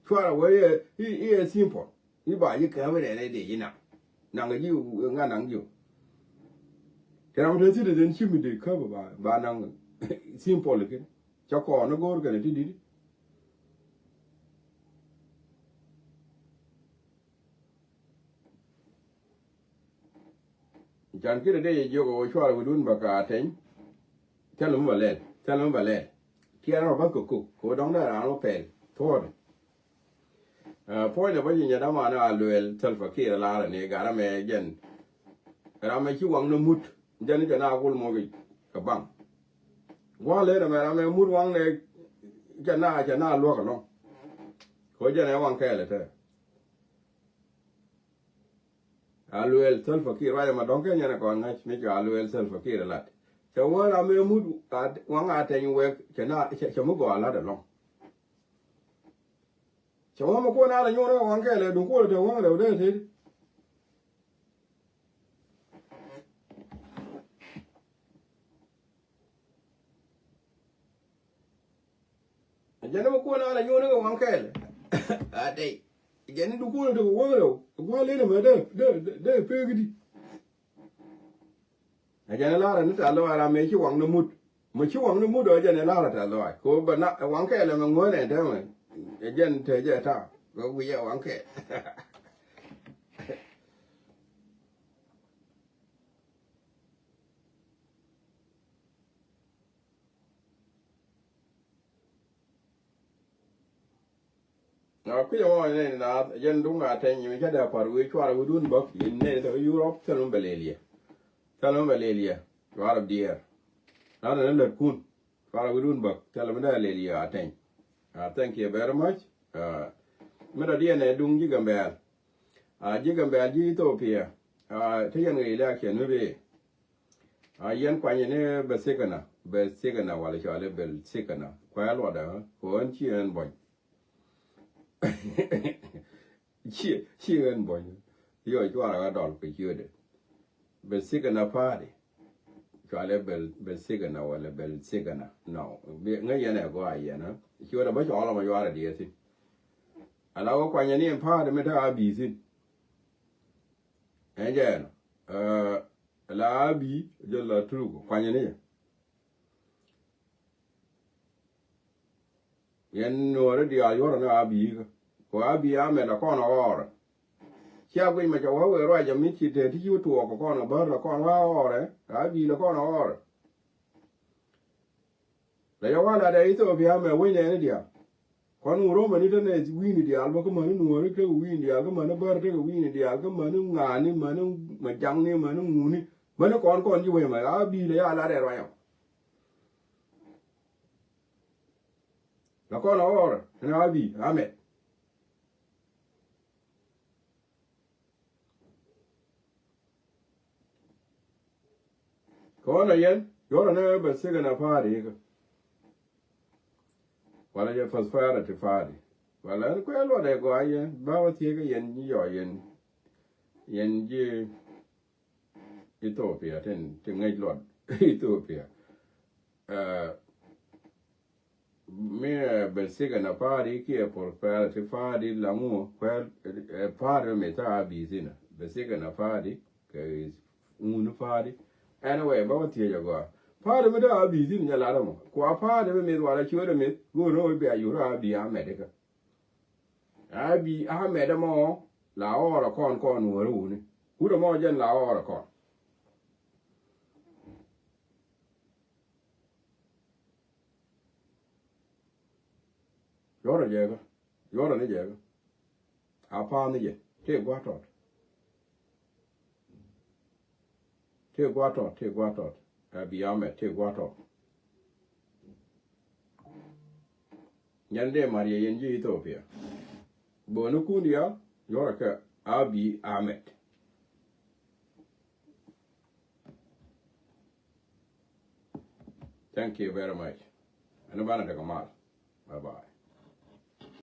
Cuarɛ wee i̱ i̱ ɛ simple. I̱ ba ji̱ käp inɛ nɛ dee ji̱ naŋ. Naŋ ji̱ ŋa naŋ ji̱. Kɛ ram te citizenship mi dee käp ba ba naŋ simple i̱ kin. Cä kɔn ni go̱o̱r kɛn ti di̱t. Can ki̱n dee jɛ jiök ɛ wä cuarɛ wi̱dun bä ka Atɛny. Thilɛ mi bä lɛl thilɛ mi bä lɛl. Tiɛɛr rɔ bä kɛ kok kɛ wä dɔ̱ŋ dee raan wä pɛl thuɔɔdɛ. Puɔ̱nydɛ bä ji̱ nyɛ dämanɛ a luɛɛl Salva Kiir ɛ la̱rä ni gat ɛmɛ jɛn. Ram ɛ ci waŋ ni mut jɛn jɛ na gul mɔk i̱ kɛ baŋ. Gua̱a̱ lɛ ram ɛ ram ɛ mut waŋ nɛ jɛ na jɛ na luɔk ɛlɔŋ. Kɛ jɛn ɛ waŋ kɛɛl ɛ tɛ. A luɛl Salva Kiir ruac ɛmɛ dɔ̱ŋ kɛ nyɛn ɛ kɔn ŋa̱c mi cɛ a luɛl Salva Kiir ɛ lat. Cɛ wä ram ɛ mut waŋ a tɛny wɛk cɛ na cɛ mi gɔaa lat ɛlɔŋ. Cɛ wä mi kuɔn a lɛ nyuɔn ɛ waŋ kɛɛl ɛ duŋ kuɔn ɛ te waŋ rɛw dee te. Ɛ jɛn ni mi kuɔn a lɛ nyuɔn ni kɛ waŋ kɛɛl. A tɛy. Ɛ jɛn ni dukuɔn a te kɛ waŋ rɛw. Ɛ gua̱a̱ len ɛmɛ dee dee dee pek di. Ɛ jɛn ni lar ni ta lɔ a ram ɛ ci waŋ ni mut. Mi ci waŋ ni mut ɔ jɛn ɛ lar a ta lɔ a ko bɛ na ɛ waŋ kɛɛl ɛmɛ ŋuɔ̱n ɛ dee mɛ. Ɛ jɛn te jɛ ta kɛ wi̱c ɛ waŋ kɛɛl. Na kui̱ ɛmɔ nɛn na jɛn duŋ a tɛny mi ca dee par wi̱i̱ cuarɛ wi̱dun bäk in nɛn te Yurop thil mi bɛ lel yɛ. Thil mi bɛ lel yɛ cuarɛ diɛɛr. Na te ni lät kun cuarɛ wi̱dun bäk thil mi dee lel yɛ a tɛny. A thank you very much. Mi dɔ̱diɛn ɛ duŋ ji̱ Gambɛl. A ji̱ Gambɛl ji̱ Ethiopia. A te yɛn kɛ election mi bee. A yɛn kuany ni bɛ thikɛna bɛ thikɛna wala cɔali bɛ thikɛna kuɛ luɔtdɛ. Kɛ ɣän ci ɣän buɔ̱ny. Ci ci ɣän buɔ̱ny. Yɔ cuarɛ ɣä dɔl kɛ ciötdɛ. Bɛ thikɛna party. Cualɛ bɛ thikɛna wala bɛ thikɛna nɔ. Ŋäc yɛn ɛ gɔaa yɛn ɣä ciötdɛ bä cɔɔl ɔmɔ cuarɛ diɛ thi̱n. Ala wä kuanyɛ ni ɛn party mi te a bi̱i̱ thi̱n. Ɛn jɛ ɛn ɛ la a bi̱i̱ jɛ la turuk kuanyɛ ni jɛ. Yɛn nuɔɔri diaal yuɔrɛ ni a bi̱i̱ kä kɛ a bi̱i̱ a mɛt la kɔn a ɣɔɔrɛ. Cia guic mɛ cɛ wä wee ruacɛ mi ci te ti ci wä tuɔɔk kɛ kɔn a bär la kɔn wä a ɣɔɔrɛ a bi̱i̱ la kɔn a ɣɔɔrɛ. La yɛ wä lat ɛ Ethiopia mɛ wec nɛɛni diaal. Kɔn ŋuɔ̱r ɣöö mäni te nɛ wi̱i̱ni diaal bä kä mäni nuɔɔri tekɛ wi̱i̱ni diaal kä mäni bär tekɛ wi̱i̱ni diaal kä mäni ŋaani mäni mäjaŋni mäni ŋuni. Mäni kɔn kɔn ji̱ wec mɛ a bi̱i̱ la ya lat ɛ ruacɛ. La kɔn a ɣɔɔrɛ ɛn a bi̱i̱ a mɛt. Kɔn a yɛn yuɔrɛ ni bɛ thikɛna party kä. Wala jɛ prosperity party wala ɛn kuɛ luɔt ɛ gɔaa yɛn ba wä thiekä yɛn ji̱ yɔ yɛn yɛn ji̱ Ethiopia tin ti ŋäc luɔt Ethiopia. Mi bɛ thikɛna party kiɛ prosperity party la ŋu kuɛ party mi ta a bi̱i̱ thin bɛ thikɛna party kɛ ŋuni party. Anyway bä wä thiec a gɔaa party mi ta a bi̱i̱ thin nyɛ lat ɛmɔ kua party mi mith wala ciötdɛ mith go̱o̱r ni wä bia yur a bi̱i̱ a mɛt ikä. A bi̱i̱ a mɛt ɛmɔ la ɣɔɔrɛ kɔn kɔn wä ri wuni wut ɛmɔ jɛn la ɣɔɔrɛ kɔn. Yuɔrɛ jɛ kä yuɔrɛ ni jɛ kä. A pa̱a̱n ni jɛ tëë gua̱a̱r tɔt. Tëë gua̱a̱r tɔt tëë gua̱a̱r tɔt. Ɛ bi̱i̱ a mɛt tëë gua̱a̱r tɔt. Nyɛn dee mat yɛ yɛn ji̱ Ethiopia. Böönikun diaal yuɔrɛ kɛ a bi̱i̱ a mɛt. Thank you very much. Ɛn banɛ tekɛ mal. Bye bye.